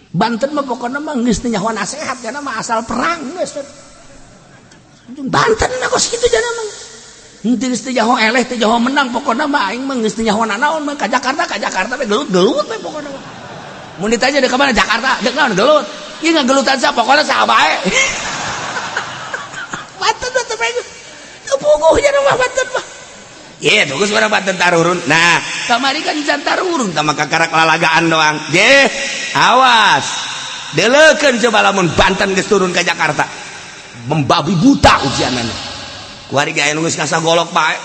Banten mah pokona mah geus teu nyaho nasehat jana mah asal perang geus. Banten mah kos kitu jana mah. Henteu geus teu nyaho eleh, teu nyaho menang, pokona mah aing mah geus teu nyaho nanaon mah ka Jakarta, ka Jakarta we gelut-gelut we pokona mah. Mun ditanya deuk ka mana Jakarta, deuk naon gelut. Ieu ngagelutan sa pokona saha bae. Banten mah teu teu puguh jana mah Banten mah. Ye, bagus urang Banten tarurun. Nah, kamari kan can tarurun tah mah kakarak lalagaan doang. Je, awas. Deleukeun coba lamun Banten geus turun ka Jakarta. Membabi buta ujianana. Kuari ge aya nu geus kasagolok bae.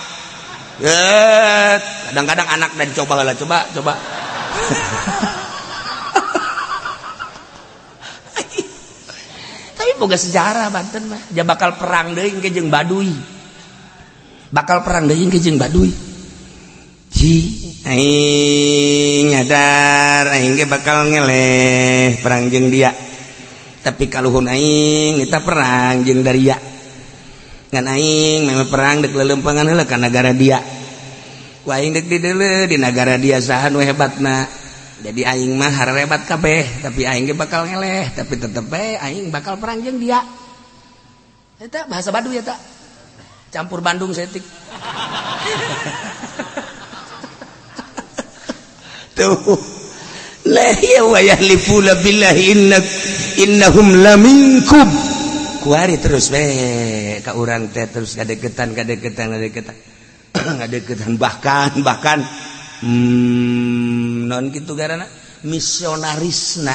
Kadang-kadang anak dan coba lah, coba, coba. Tapi boga sejarah Banten mah, ja bakal perang deui engke jeung Baduy. Bakal perang deui engke jeung Baduy. Ji, aing nyadar aing ge bakal ngeleh perang jeung dia. Tapi kaluhun aing kita perang jeung Daria. Ngan aing memang perang dek leuleumpangan heula ka nagara dia. Ku aing dek dideuleu di nagara dia saha nu hebatna. Jadi aing mah harebat kabeh, tapi aing ge bakal ngeleh, tapi tetep bae aing bakal perang jeung dia. Eta bahasa Baduy eta. Campur Bandung setik. Tuh. La ya wa yahlifuna billahi innahum laminkum. Kuari terus we ka urang teh, terus kadeketan, kadeketan, kadeketan, ngadeketan, bahkan bahkan non gitu karena misionarisna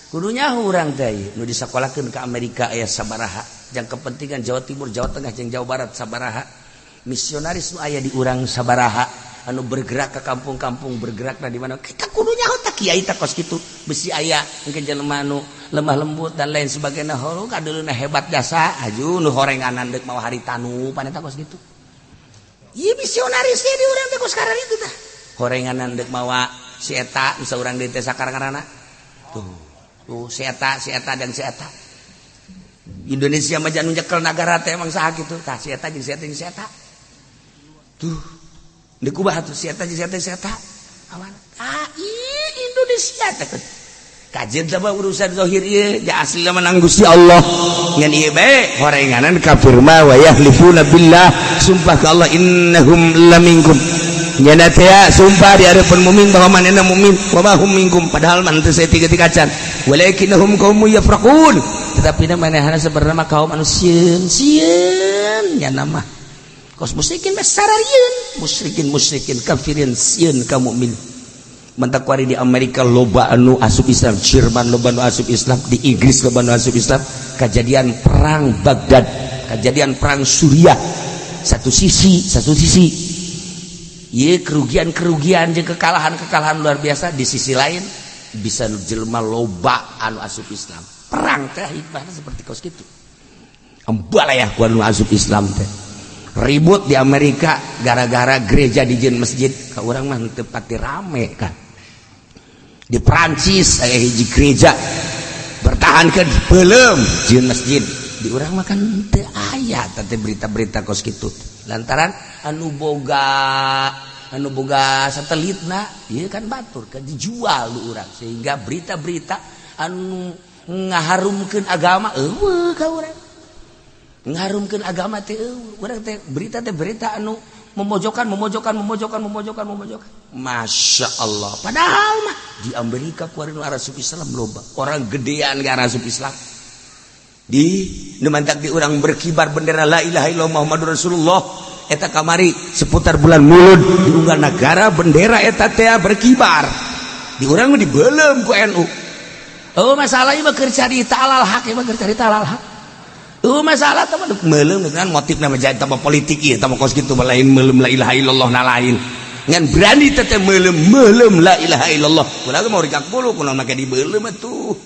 kudunya urang teh nu disekolahkeun ke Amerika aya sabaraha jang kepentingan Jawa Timur, Jawa Tengah jeung Jawa Barat sabaraha, misionaris nu aya di urang sabaraha, anu bergerak ke kampung-kampung, bergerak di mana kita kudu nyaho. Tak kiai tak kos kitu besi aya mungkin jelema anu lemah lembut dan lain sebagainya, holu kadeuleuna hebat jasa aju nu horenganan deuk mawa haritanu pan eta kos kitu. Ieu misionaris di urang teh kos itu tah horenganan deuk mawa si eta, bisa urang deui teh sakarang tuh tuh si eta, si eta dan si eta. Indonesia mah nu nyekel nagara teh emang saha kitu tah, si eta jeung si eta jeung si eta tuh. Di kubah tuh si eta jeung si eta si eta awan. Ah, Indonesia teh kajian sama urusan zahir ieu ja, asli menang Gusti Allah. Ngan ieu bae horenganan kafir mah, wa yahlifuna billah, sumpah ka Allah, innahum laminkum, nyana teh sumpah di hadapan mukmin bahwa manehna mukmin, wa ma hum minkum, padahal man teu saeutik kacan, walakinnahum qaumun yafraqun, tetapi manehna sebenarnya kaum anu sieun sieun. Nyana mah kos musyrikin mah sararieun, musyrikin musyrikin kafirin sieun ka mukmin. Mentak kuari di Amerika loba anu asup Islam, Jerman loba anu asup Islam, di Inggris loba anu asup Islam. Kejadian perang Baghdad, kejadian perang Suriah, satu sisi, satu sisi ye kerugian-kerugian jeung kekalahan-kekalahan luar biasa, di sisi lain bisa jelema loba anu asup Islam. Perang teh hikmahnya seperti kos gitu, embalayah ku anu asup Islam teh. Ribut di Amerika gara-gara gereja dijieun masjid, ka urang mah teu pati rame kan. Di Prancis aya hiji gereja bertahan ke belum jieun masjid, di urang mah kan teu aya teh berita-berita kos kitu, lantaran anu boga satelitna ieu kan batur kan dijual lu urang, sehingga berita-berita anu ngaharumkeun agama eueuh ka urang. Ngaharumkeun agama teh eueuh urang teh, berita teh berita anu memojokkan, memojokkan, memojokkan, memojokkan, memojokkan. Masya Allah, padahal mah di Amerika kuari nu asup Islam loba, orang gedean gak asup Islam. Di nu mantak di urang berkibar bendera la ilaha illallah Muhammadur Rasulullah eta kamari seputar bulan Mulud di unggal negara bendera eta teh berkibar, di urang mah dibelem ku NU. Oh, masalah ieu mah keur carita alal hak, ieu mah keur carita alal hak. Oh, masalah teh mah meuleum dengan motif nama jadi tambah politik ieu, tambah kos kitu, lain meuleum la ilaha illallah na lain. Ngan berani teh meuleum meuleum la ilaha illallah. Kula mau rikak bulu kunaon make dibeuleum atuh.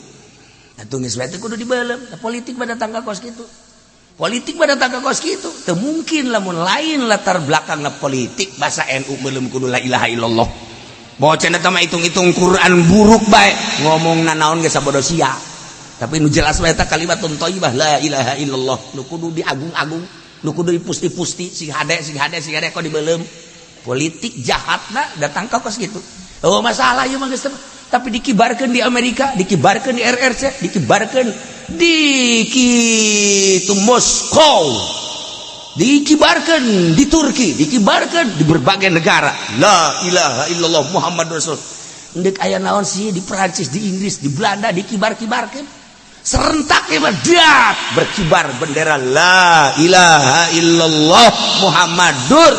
Atuh geus bae kudu dibeuleum. Politik pada tangga kos kitu. Politik pada tangga kos kitu. Teu mungkin lamun lain latar belakangna politik, bahasa NU meuleum kudu la ilaha illallah. Bocah eta mah hitung-hitung Quran buruk bae, ngomong naon ge sabodo sia. Tapi nu jelas bae eta kalimatun thayyibah la ilaha illallah nu kudu diagung-agung, nu kudu dipusti-pusti sing hade, sing hade, sing hade, kok dibeuleum. Politik jahatna datang ka kos kitu. Oh, masalah ieu mah geus, tapi dikibarkan di Amerika, dikibarkan di RRC, dikibarkan di kitu Moskow, dikibarkan di Turki, dikibarkan di berbagai negara. La ilaha illallah Muhammad Rasul. Ndek aya naon sih di Perancis, di Inggris, di Belanda dikibar-kibarkan. Serentak ya berkibar bendera la ilaha illallah Muhammadur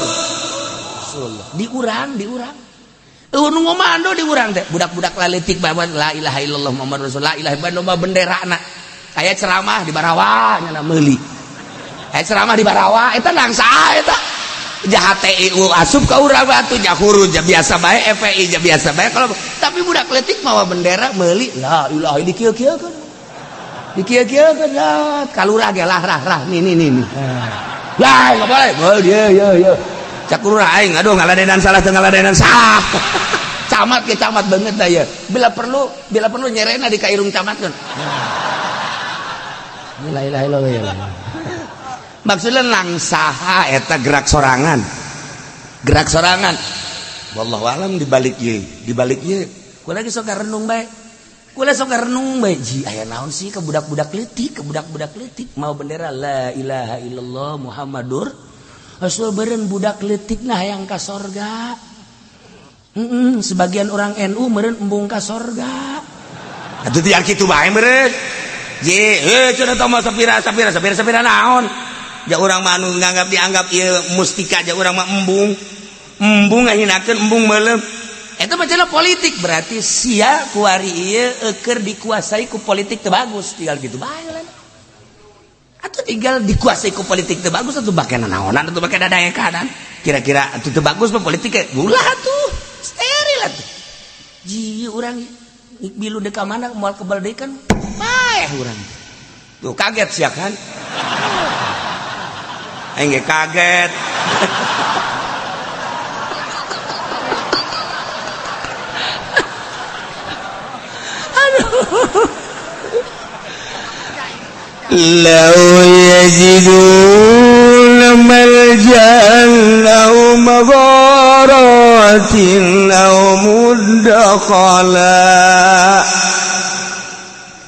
Rasulullah. Di urang, di urang. Nu ngomando di urang teh budak-budak laletik bawa la ilaha illallah Muhammad Rasulullah, la ilaha illallah bendera na. Aya ceramah di Barawa nya meuli. Aya ceramah di Barawa eta langsa eta. Jahat TIU asup ka urang batu jahuru ja biasa bae, FPI ja biasa bae kalau, tapi budak letik mawa bendera meuli la ilaha, dikieu-kieukeun. Dikieu-kieukeun ya kalurah ge lah rah rah nih nih nih nih. Lah enggak boleh. Oh iya iya iya. Cak lurah aing aduh ngaladenan salah teu ngaladenan salah. Camat ke camat banget dah ya. Bila perlu, bila perlu nyerena di kairung camat kan. La ilaha illallah ya. Maksudnya langsaha eta gerak sorangan. Gerak sorangan. Wallahu alam di balik ieu, di balik ieu. Kula lagi sok renung bae. Kula sok renung bae. Ji aya naon sih ke budak-budak leutik, ke budak-budak leutik mau bendera la ilaha illallah Muhammadur Rasul, beren budak leutik nah hayang ka sorga. Sebagian orang NU meureun embung ka sorga. Atuh tiang kitu bae meureun. Je, eh cenah teh mah sapira sapira sapira sapira naon? Ja urang mah anu nganggap dianggap ieu mustika, ja urang mah embung. Embung ngahinakeun, embung meuleum. Eta mah cenah politik, berarti sia kuari ieu keur dikuasai ku politik teu bagus, tinggal gitu bae lah. Atau tinggal dikuasai ku politik teu bagus atau bake naonan atau bake dadaekanan. Kira-kira atuh teu bagus mah politik ulah atuh. Steril atuh. Ji urang bilu dek ka mana moal kebal deui kan paeh urang. Tuh kaget sia kan? Aing ge kaget. لو يجدون ملجأ أو مغارات أو مدخلا.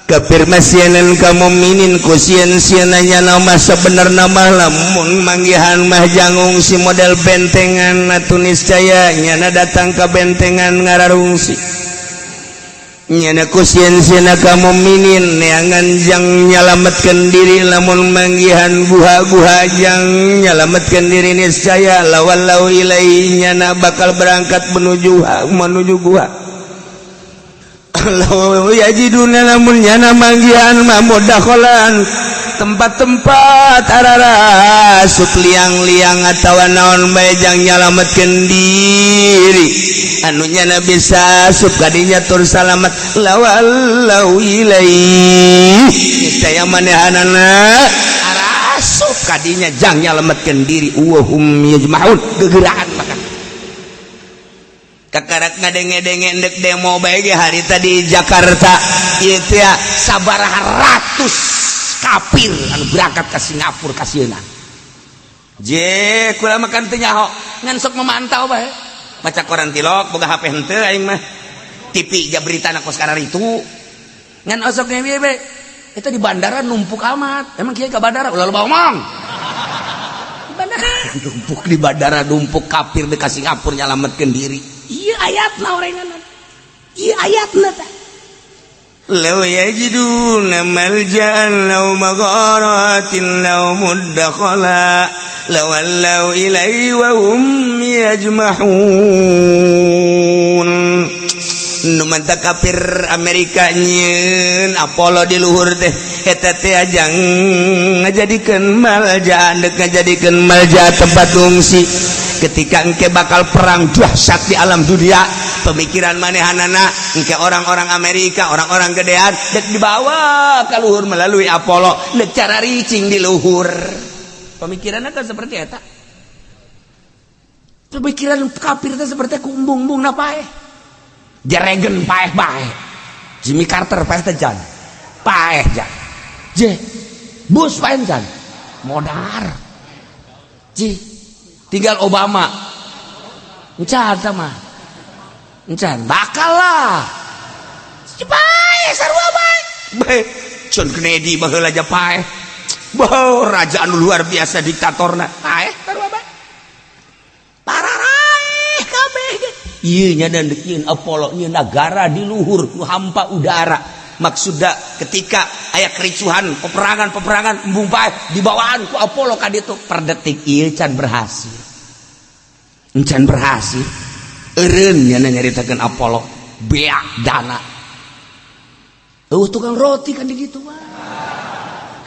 Kafir masienan ka mukminin ku sieun-sieunanya nama sebenarna mah lamun manggihan mah jangungsi si model bentengan atuh niscaya nyana datang ka bentengan ngararungsi nyana ku sieun-sieunna ka mukminin neangan jang nyalametkeun diri lamun manggihan guha-guha jang nyalametkeun diri niscaya lawallau ilai nyana bakal berangkat menuju menuju guha. Law yajiduna lamun nyana manggihan mah mudakhalan tempat-tempat ararasup liang-liang atawa naon bae jang nyalametkeun diri anu nyana bisa asup kadinya tur salamet lawallau ilaihi niscaya manehanana arasup kadinya jang nyalametkeun diri wa hum yajma'un gegerahan maka Kakarak ngadenge-denge ndek demo bae ge hari tadi Jakarta ieu teh sabaraha ratus kafir anu berangkat ke Singapura kasieuna. Je kula makan teu nyaho ngan sok memantau bae. Maca koran tilok boga HP henteu aing mah. TV ja beritana kos kararitu. Ngan osok ge bae. Eta di bandara numpuk amat. Emang kieu ka bandara ulah loba omong. Di bandara numpuk, di bandara numpuk kafir deuk ka Singapura nyalametkeun diri. Iya ayatna orenganan. Iya ayatna tah. Law yajiduna malja'an law magharatin law muddakhala lawallaw ilaihi wa hum yajmahun. Nu mantap kafir Amerika nyieun Apollo di luhur teh eta teh ajang ngajadikeun malja, deuk ngajadikeun malja tempat ungsi ketika engke bakal perang dahsyat di alam dunia. Pemikiran manehanana engke orang-orang Amerika, orang-orang gedean dek dibawa ke luhur melalui Apollo, dek cara ricing di luhur. Pemikirannya kan seperti eta. Pemikiran kafir teh seperti kumbung-bung na paeh. Jeregen paeh bae. Jimmy Carter paeh teh jan. Paeh jan. Je Bush paeh jan. Modar. Ji tinggal Obama. Encan sama. Encan bakal lah. Paeh sarua bae. Bae John Kennedy baheula aja paeh. Bah raja anu luar biasa diktatorna. Paeh sarua bae. Pararaeh kabeh ge. Ieu nya dan deuk Apollo nyeun negara di luhur nu hampa udara. Maksudna ketika aya kericuhan, peperangan-peperangan embung paeh dibawaan ku Apollo ka ditu per detik ieu can berhasil. Encan berhasil. Eureun nya nyaritakeun Apollo beak dana. Eueuh tukang roti kan di ditu mah.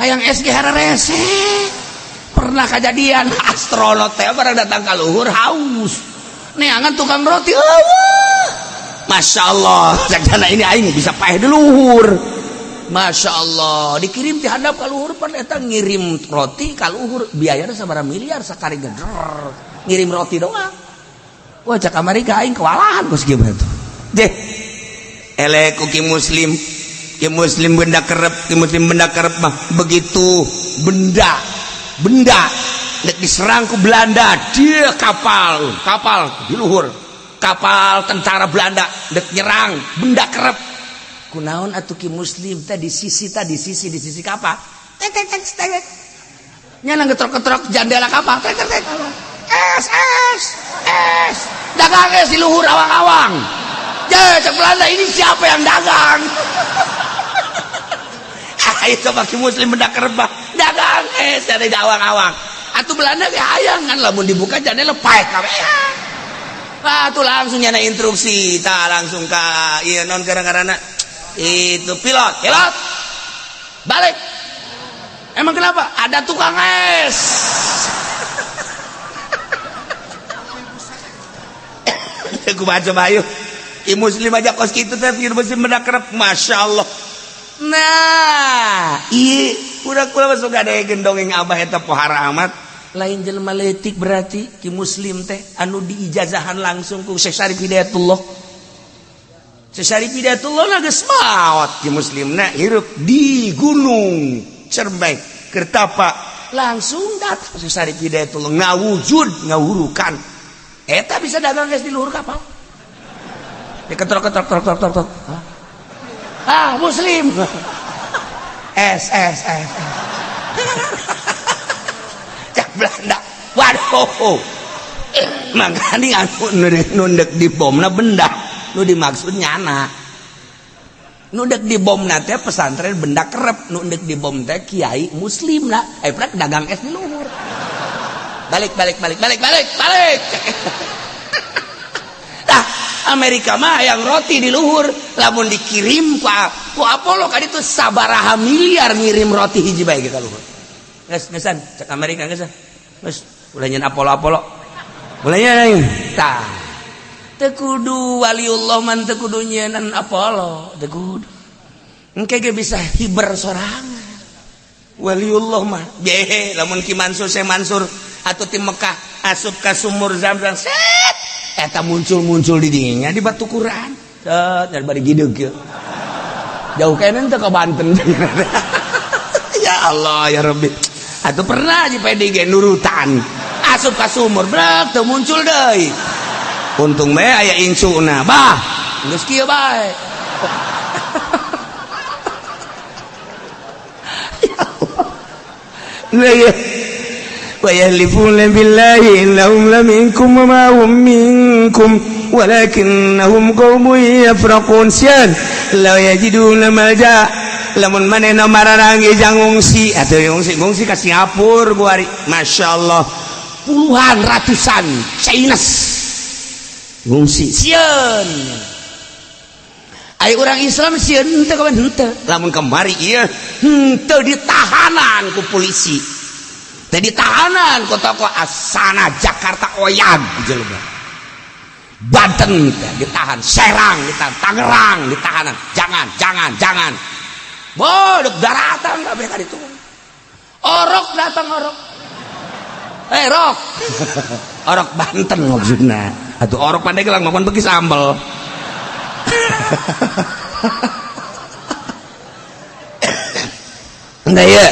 Hayang SG hararese. Pernah kejadian astronot teh barang datang ka luhur haus. Neangan tukang roti eueuh. Masya Allah, cak ini aing bisa paeh di luhur. Masya Allah, dikirim ti handap ka luhur pan eta ngirim roti ka luhur biayana sabaraha miliar sakali geder. Ngirim roti doang. Wah cak Amerika aing kewalahan kos kieu tuh. Deh. Elek ku ki muslim. Ki muslim benda kerep, ki muslim benda kerep mah begitu benda benda dek diserang ku Belanda, dia kapal, kapal di luhur. Kapal tentara Belanda dek nyerang benda kerep. Kunaon atuh ki muslim teh di sisi teh di sisi di sisi kapal. Tek tek tek tek. Nyana ngetrok-ngetrok jandela kapal. Tek tek tek. Es es es. Dagang es di luhur awang-awang. Je cek Belanda ini siapa yang dagang? Ayo coba ki muslim benda kerebah dagang es dari awang-awang. Atuh Belanda ge hayang kan lamun dibuka jandela paeh kabeh. Ah tuh langsung nyana instruksi, tah langsung ka ieu non gara-garana itu pilot, pilot balik. Emang kenapa? Ada tukang es. Aku baca bayu. I muslim aja kos kitu teh muslim benda kerep, Masya Allah. Nah, iya udah kula masuk ada gendongeng abah eta pohara amat. Lain jelema leutik berarti ki muslim teh anu diijazahan langsung ku Syekh Syarif Hidayatullah. Syekh Syarif Hidayatullah na geus maot ki muslimna hirup di Gunung Cermai Kertapa. Langsung datang Syekh Syarif Hidayatullah ngawujud ngawurukan. Eta bisa dagang geus di luhur kapal. Diketrok-ketrok trok trok trok trok. Ah, muslim. S S S. Cak Belanda. Waduh. Makanya anu nundek di bomna benda, nu dimaksud nyana. Nundek di bomna teh pesantren benda kerep, nundek di bom teh kiai muslim lah. Eh prek dagang es di luhur. Balik balik balik balik balik balik. Tah Amerika mah yang roti di luhur, lamun dikirim ku Apollo kan itu sabaraha miliar ngirim roti hiji bae ka luhur. Geus geusan cek Amerika geus. Geus ulah nyeun Apollo Apollo. Ulah nyeun tah. Teu kudu waliullah man teu kudu nyieun Apollo, teu kudu. Engke ge bisa hiber sorangan. Waliullah mah behe lamun Ki Mansur Syekh Mansur atau tim Mekah asup ka sumur Zamzam set eta muncul-muncul di dinginnya di batu Quran set dari bari gideug kieu jauh kene teu ka Banten. Ya Allah ya Rabbi atuh pernah di PDG nurutan asup ka sumur brek teu muncul deui untung bae aya incuna bah geus kieu bae. Ya Allah. Wa yahlifuna billahi innahum laminkum wa ma hum minkum walakinnahum qaumun yafraqun. Syan la yajiduna malja lamun manehna mararangi jang ngungsi atuh ngungsi ka Singapura buari masyaallah puluhan ratusan Chinese ngungsi sieun. Ai urang Islam sieun henteu kawan henteu lamun kamari ieu henteu ditahanan ku polisi teh ditahanan ku tokoh Asana Jakarta oyag jelema Banten teh ditahan, Serang ditahan, Tangerang ditahanan, jangan jangan jangan bodok daratan kabeh ka ditu orok datang orok rok orok Banten maksudna atuh orok Pandeglang makan beki sambel. Enggak ya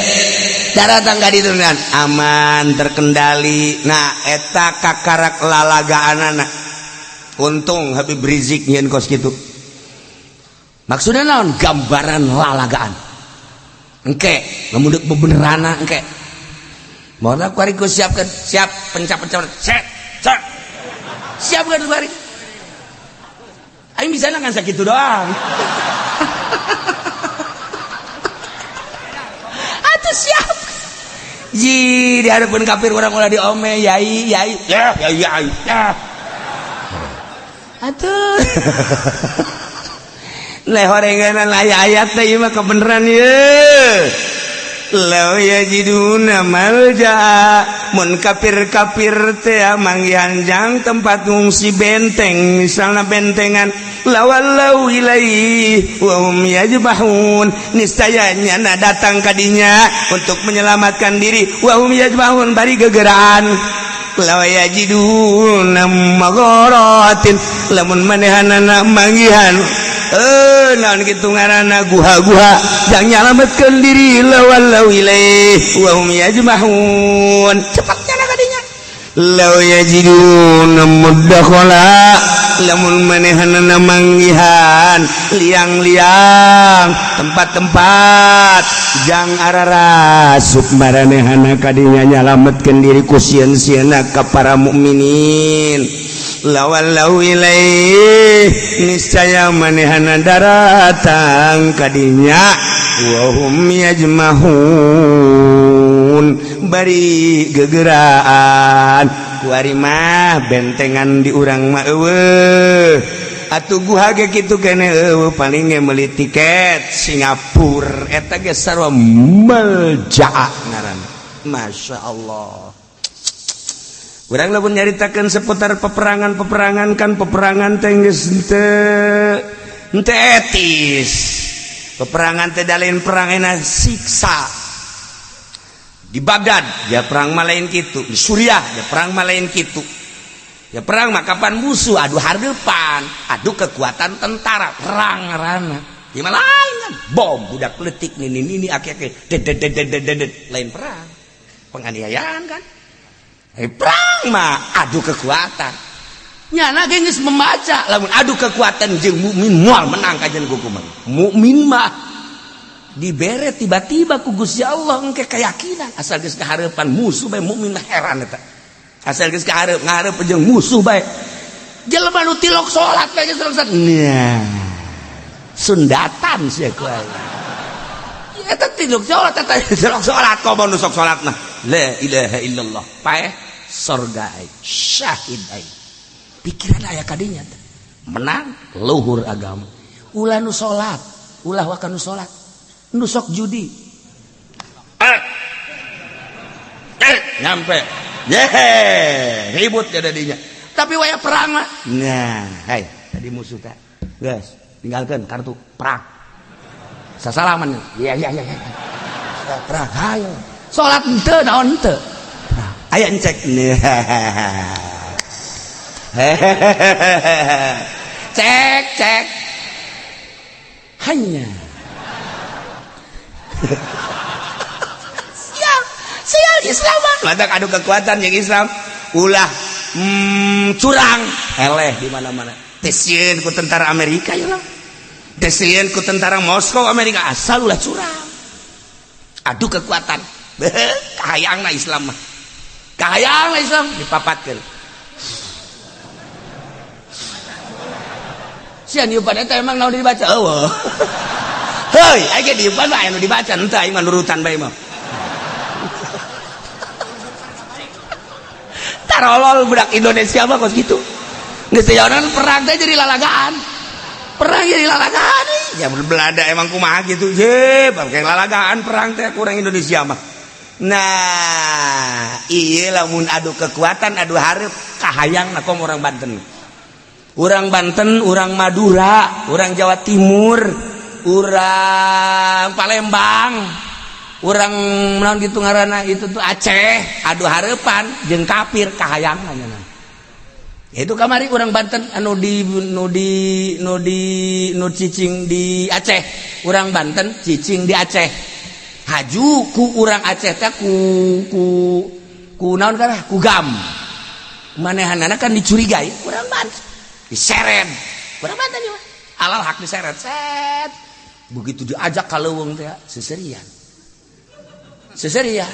daratan ka ditu aman terkendali. Nah eta kakarak lalagaanana untung Habib Rizik nyieun kos kitu maksudna naon gambaran lalagaan engke lamun deuk bebenerana engke moal kuari ku siapkeun siap pencap-pencap set set siapkeun kuari aing bisa ngan sakitu doang. Atuh siap ji di hadapan kafir urang ulah diome yai yai ya yai yai ya atuh lehorenganan aya ayat teh ieu mah kebeneran ieu. Law yajiduna malja mun kafir-kafir teh manggihan jang tempat ngungsi benteng misalna bentengan lawallau ilaihi wa hum yajbahun niscaya nyana datang kadinya untuk menyelamatkan diri wa hum yajbahun bari gegeraan law yajiduna magharatin lamun manehanana manggihan naon kitu ngaranna guha-guha jang nyalametkeun diri lawallau ilaihi wa hum yajmahun cepat nyana kadinya law yajiduna mudakhala lamun manehanana manggihan liang-liang tempat-tempat jang ararasup maranehana kadinya nyalametkeun diri ku sieun-sieunna ka para mukminin. Lawallau ilaih niscaya manehana daratang kadinya wa hum yajmahun bari gegeraan. Kuari mah bentengan di urang mah eueuh atuh guha ge kitu kene eueuh, paling ge meuli tiket Singapura eta ge sarua meljaa ngaranna. Masya Allah. Urang lamun nyaritakeun seputar peperangan-peperangan kan peperangan teh geus henteu henteu etis. Peperangan teh lain perang enak siksa. Di Baghdad ya perang mah lain kitu, di Suriah ya perang mah lain kitu. Ya perang mah kapan musuh adu hareupan, adu kekuatan tentara, perang ngaranna. Di mana lain kan bom budak leutik nini nini ake-ake ded ded ded ded ded lain perang. Penganiayaan kan. Perang mah adu kekuatan. Nyana ge geus membaca lamun adu kekuatan jeung mukmin moal menang kajian hukuman. Mukmin mah dibere tiba-tiba ku Gusti Allah engke keyakinan asal geus kahareupan musuh bae mukmin mah heran eta. Asal geus kahareup ngareup jeung musuh bae. Jelema nu tilok salat bae geus salat. Nah. Sundatan sia ku aing. Eta tilok salat eta tilok salat komo nu sok salat mah. La ilaha illallah. Paeh sorga aing, syahid aing. Pikiran aya kadinya teh. Menang luhur agama. Ulah nu salat, ulah waka nu salat. Nu sok judi. Nyampe. Yehe, ribut jadinya. Tapi waya perang mah. Nah, hei, tadi musuh teh. Geus, tinggalkeun kartu perang. Sasalaman. Iya iya iya. Perang, hayo. Salat henteu naon henteu. Aya encek. Cek cek. Hanya. Sial, sial Islam. Lantak adu kekuatan yang Islam ulah curang eleh di mana-mana. Teu sieun ku tentara Amerika ya lah. Teu sieun ku tentara Moskow Amerika asal ulah curang. Adu kekuatan. Kahayangna Islam mah. Kahayangna Islam dipapatkeun. Sia niupan eta emang naon dibaca eueuh. Heuy, aing ge diupan mah aya nu dibaca henteu aing mah nurutan bae mah. Tarolol budak Indonesia mah kos kitu. Geus teh perang teh jadi lalagaan. Perang jadi lalagaan. Ya Belanda emang kumaha gitu. Ye, bangke lalagaan perang teh kurang Indonesia mah. Nah, iya lamun adu kekuatan adu hareup kahayangna kom orang Banten. Orang Banten, orang Madura, orang Jawa Timur, orang Palembang, orang naon gitu ngaranna itu tuh Aceh, adu hareupan jeung kafir kahayangna nya. Itu kamari orang Banten anu di nu di nu di nu cicing di Aceh, orang Banten cicing di Aceh. Haju ku urang Aceh teh ku ku ku naon kana ku gam. Manehanana kan dicurigai urang Banten. Diseret. Urang Banten ieu mah. Alal hak diseret. Set. Begitu diajak ka leuweung teh seserian. Seserian.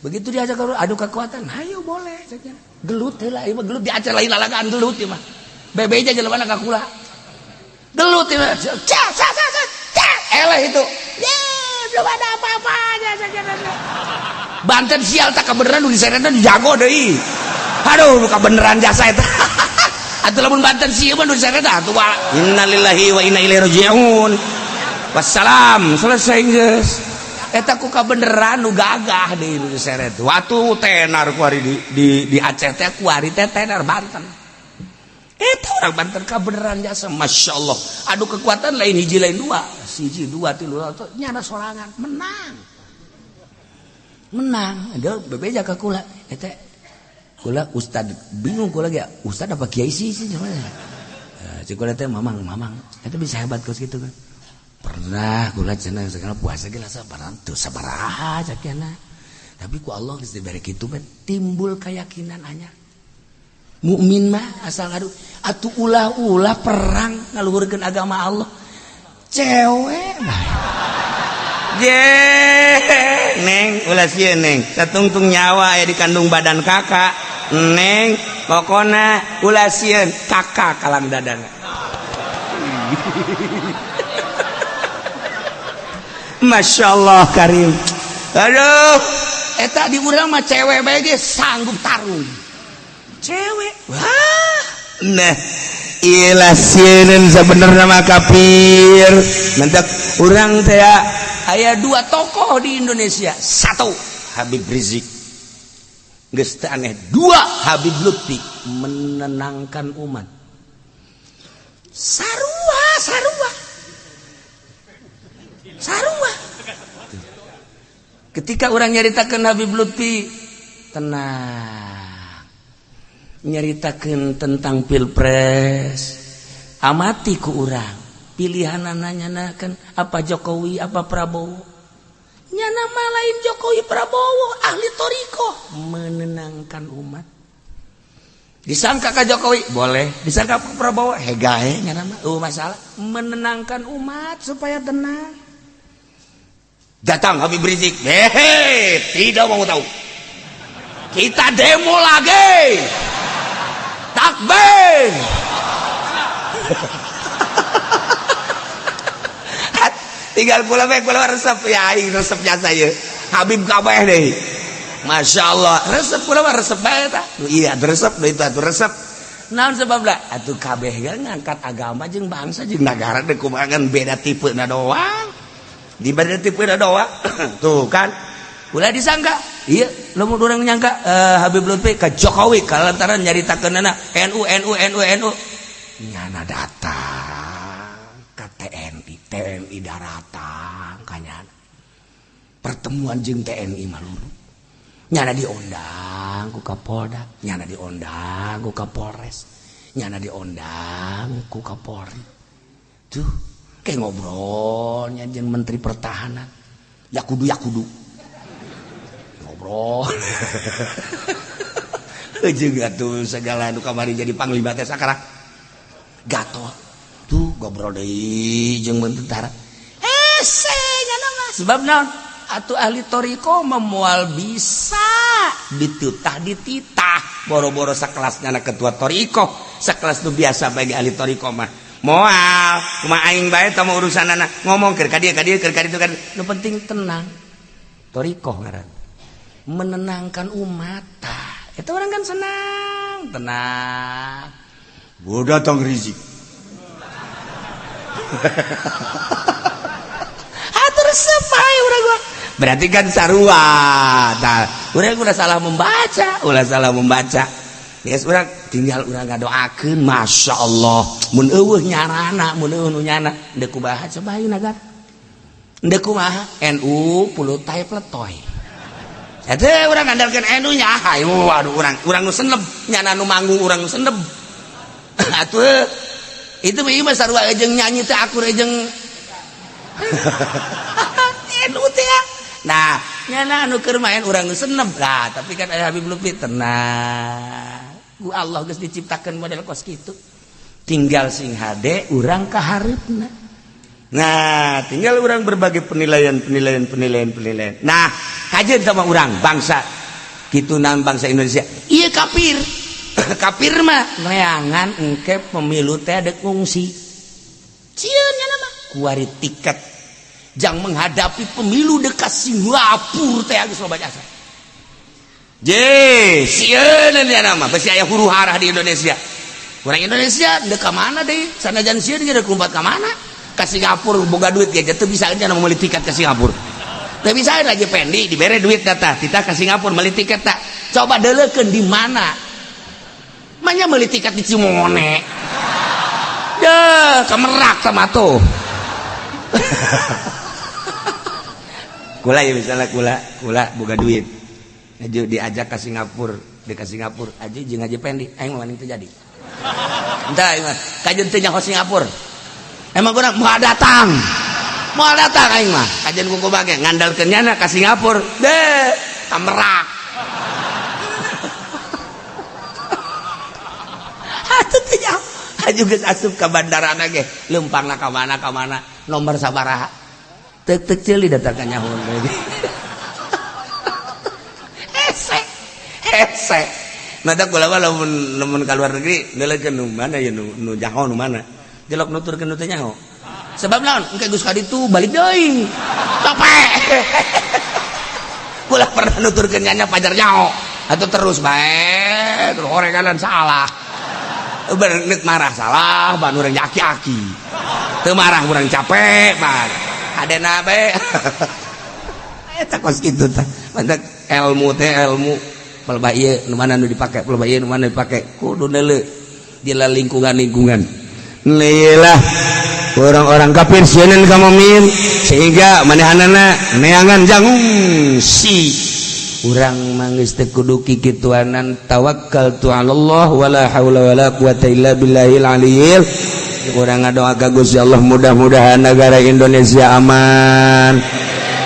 Begitu diajak ke adu kekuatan, ayo boleh saja. Gelut heula ieu mah gelut di Aceh lain lalagaan gelut ieu mah. Bebe aja jelema ka kula. Gelut ieu mah. Cak cak cak cak. Eleh itu. Ye, belum ada apa-apanya saja. Banten sial tak kebeneran nu diseretna dijago deui. Aduh, nu kabeneran jasa eta. Atuh lamun Banten sieun mah nu diseretna atuh innalillahi wa inna ilaihi raji'un. Wassalam, selesai geus. Eta ku kabeneran nu gagah deui nu diseret. Watu tenar ku ari di Aceh teh ku ari teh tenar Banten. Eta orang Banten kabeneran jasa, Masya Allah. Adu kekuatan lain hiji lain dua, siji dua tilu nyana sorangan menang. Menang. Dia bebeja ka kula. Eta kula ustad bingung kula ge, ustad apa kiai sih sih cik kula teh mamang mamang. Eta bisa hebat kos kitu kan. Pernah kula cenah segala puasa ge sabaran teu sabaraha cakena. Tapi ku Allah geus dibere kitu mah timbul keyakinan anyar. Mukmin mah asal ngadu atuh ulah-ulah perang ngaluhurkeun agama Allah. Cewek mah. Je, neng ulah sieun neng, satungtung nyawa aya di kandung badan kakak. Neng, pokona ulah sieun kakak kalang dadana. Masya Allah karim. Aduh, eta di urang mah cewek bae ge sanggup tarung. Cewek. Wah, nah ilah sieun sebenarnya mah kafir. Mentak urang teh aya dua tokoh di Indonesia. Satu Habib Rizik. Geus teu aneh. Dua Habib Lutfi menenangkan umat. Sarua, sarua. Sarua. Ketika orang nyaritakeun Habib Lutfi tenang. Nyaritakeun tentang pilpres, amati ku urang. Pilihanana nyana kan apa Jokowi apa Prabowo. Nyana mah lain Jokowi Prabowo, ahli toriko menenangkan umat. Disangka ka Jokowi boleh, disangka ka Prabowo hegae nyana mah masalah menenangkan umat supaya tenang. Datang Habib Rizik, hehe, tidak mau tahu. Kita demo lagi. Takbir. Tinggal kula bae kula resep ya aing resep jasa ieu. Habib kabeh deui. Masya Allah, resep kula mah resep bae tah. Iya, resep deui tah resep. Naon sebabna? Atuh kabeh ge ngangkat agama jeung bangsa jeung nagara deui kumaha beda tipe na doang. Di beda tipe na doang. Tuh kan. Ulah disangka, iya, lamun urang nyangka Habib Lutfi ka Jokowi kalantaran nyaritakeunana NU NU NU NU. Nyana datang ka TNI, TNI daratang ka nyana. Pertemuan jeung TNI malulu. Nyana diondang ku Kapolda, nyana diondang ku Kapolres, nyana diondang ku Kapolri. Tuh, kayak ngobrolnya jeung Menteri Pertahanan. Ya kudu ya kudu. Ngobrol. Jeung atuh segala nu kamari jadi panglima teh sakarang. Gatot. Tuh ngobrol deui jeung tentara. Hese nyana mah sebab naon? Atuh ahli toriko memual bisa ditutah dititah boro-boro sakelasnya anak ketua toriko sakelas nu biasa bagi ahli toriko mah moal kumaha aing bae tah urusan anak ngomong keur ka dieu ka dieu keur ka ditu ka dieu nu penting tenang toriko ngaran menenangkan umat tah itu orang kan senang tenang gua datang Rizik resep ae urang gua. Berarti kan sarua. Tah, urang ulah salah membaca, ulah salah membaca. Geus urang tinggal urang ngadoakeun, Masya Allah. Mun eueuh nyarana, mun eueuh nu nyana, deuk kumaha coba ayeuna nagara. Deuk kumaha NU puluh tae pletoy. Eta urang ngandalkeun NU nya, hayu waduh urang nu seneb, nyana nu manggung urang nu seneb. Atuh itu mah sarua jeung nyanyi teh akur jeung NU teh. Nah, nyana anu keur main urang nu seneb. Lah, tapi kan aya Habib Lutfi tenang. Ku Allah geus diciptakeun model kos kitu. Tinggal sing hade urang ka hareupna. Nah, tinggal urang berbagai penilaian penilaian penilaian penilaian. Nah, kajeun sama urang bangsa kitu naon bangsa Indonesia. Ieu kafir. Kafir mah neangan engke pemilu teh deuk ngungsi. Sieun nyana mah kuari tiket jang menghadapi pemilu dekat Singapura teh geus loba jasa. Je, sieun nyana mah besi aya huru hara di Indonesia. Urang Indonesia deuk ka mana deui? Sanajan sieun ge deuk lompat ka mana? Ka Singapura boga duit ge teu bisa nyana meuli tiket ke Singapura. Teu bisa lagi Pendi dibere duit tah tita ka Singapura meuli tiket tah. Coba deuleukeun di mana? Manya meuli tiket di Cimone. Deh, ka Merak sama tuh. Kula ya misalnya kula boga duit. Aju diajak ke Singapura, di ke Singapura, aja jeung Haji Pendi, aing mah teu jadi. Entah aing mah kajeun teu nyaho Singapura. Emang kurang moal datang. Moal datang aing mah. Kajeun ku kumaha ge ngandalkeun nyana ka Singapura. Deh, ka Merak. Atuh teu nyaho. Aju geus asup ka bandara ge, leumpangna ka mana nomor sabaraha. Tek-tek ceuli datang ka nyaho deui. Hese. Hese. Mata kula mah lamun lamun ka luar negeri neuleukeun nu mana ya, nu nu nyaho nu mana. Jelok nuturkeun nu teu nyaho. Sebab naon? Engke geus ka ditu balik deui. Capek. Kula pernah nuturkeun nya pajar nyaho. Atau terus bae, terus horenganan salah. Bener marah salah, ban urang aki-aki. Teu marah urang capek, ban. Hadena bae. Eta kos kitu tah. Mantak ilmu teh ilmu pelbah ieu nu mana nu dipake, pelbah ieu nu mana dipake, kudu neuleu di lingkungan-lingkungan. Lah, orang-orang kafir sieun ka mukmin sehingga manehanana neangan jangung si urang mah geus teu kudu kikituanan. Tawakkaltu 'alallah, wala haula wala quwata illa billahil aliyil. Urang ngadoa ka Gusti Allah, mudah-mudahan negara Indonesia aman,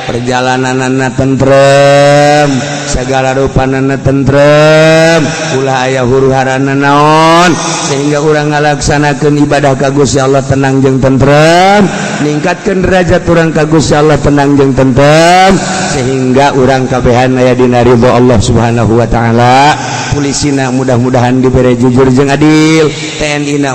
perjalananana tentrem, segala rupanana tentrem, ulah aya huru harana naon, sehingga urang ngalaksanakeun ibadah ka Gusti Allah tenang jeung tentrem, ningkatkeun derajat urang ka Gusti Allah tenang jeung tentrem, sehingga urang kabehan aya dina ridho Allah Subhanahu wa taala. Polisina mudah-mudahan diberi jujur jeung adil, TNI na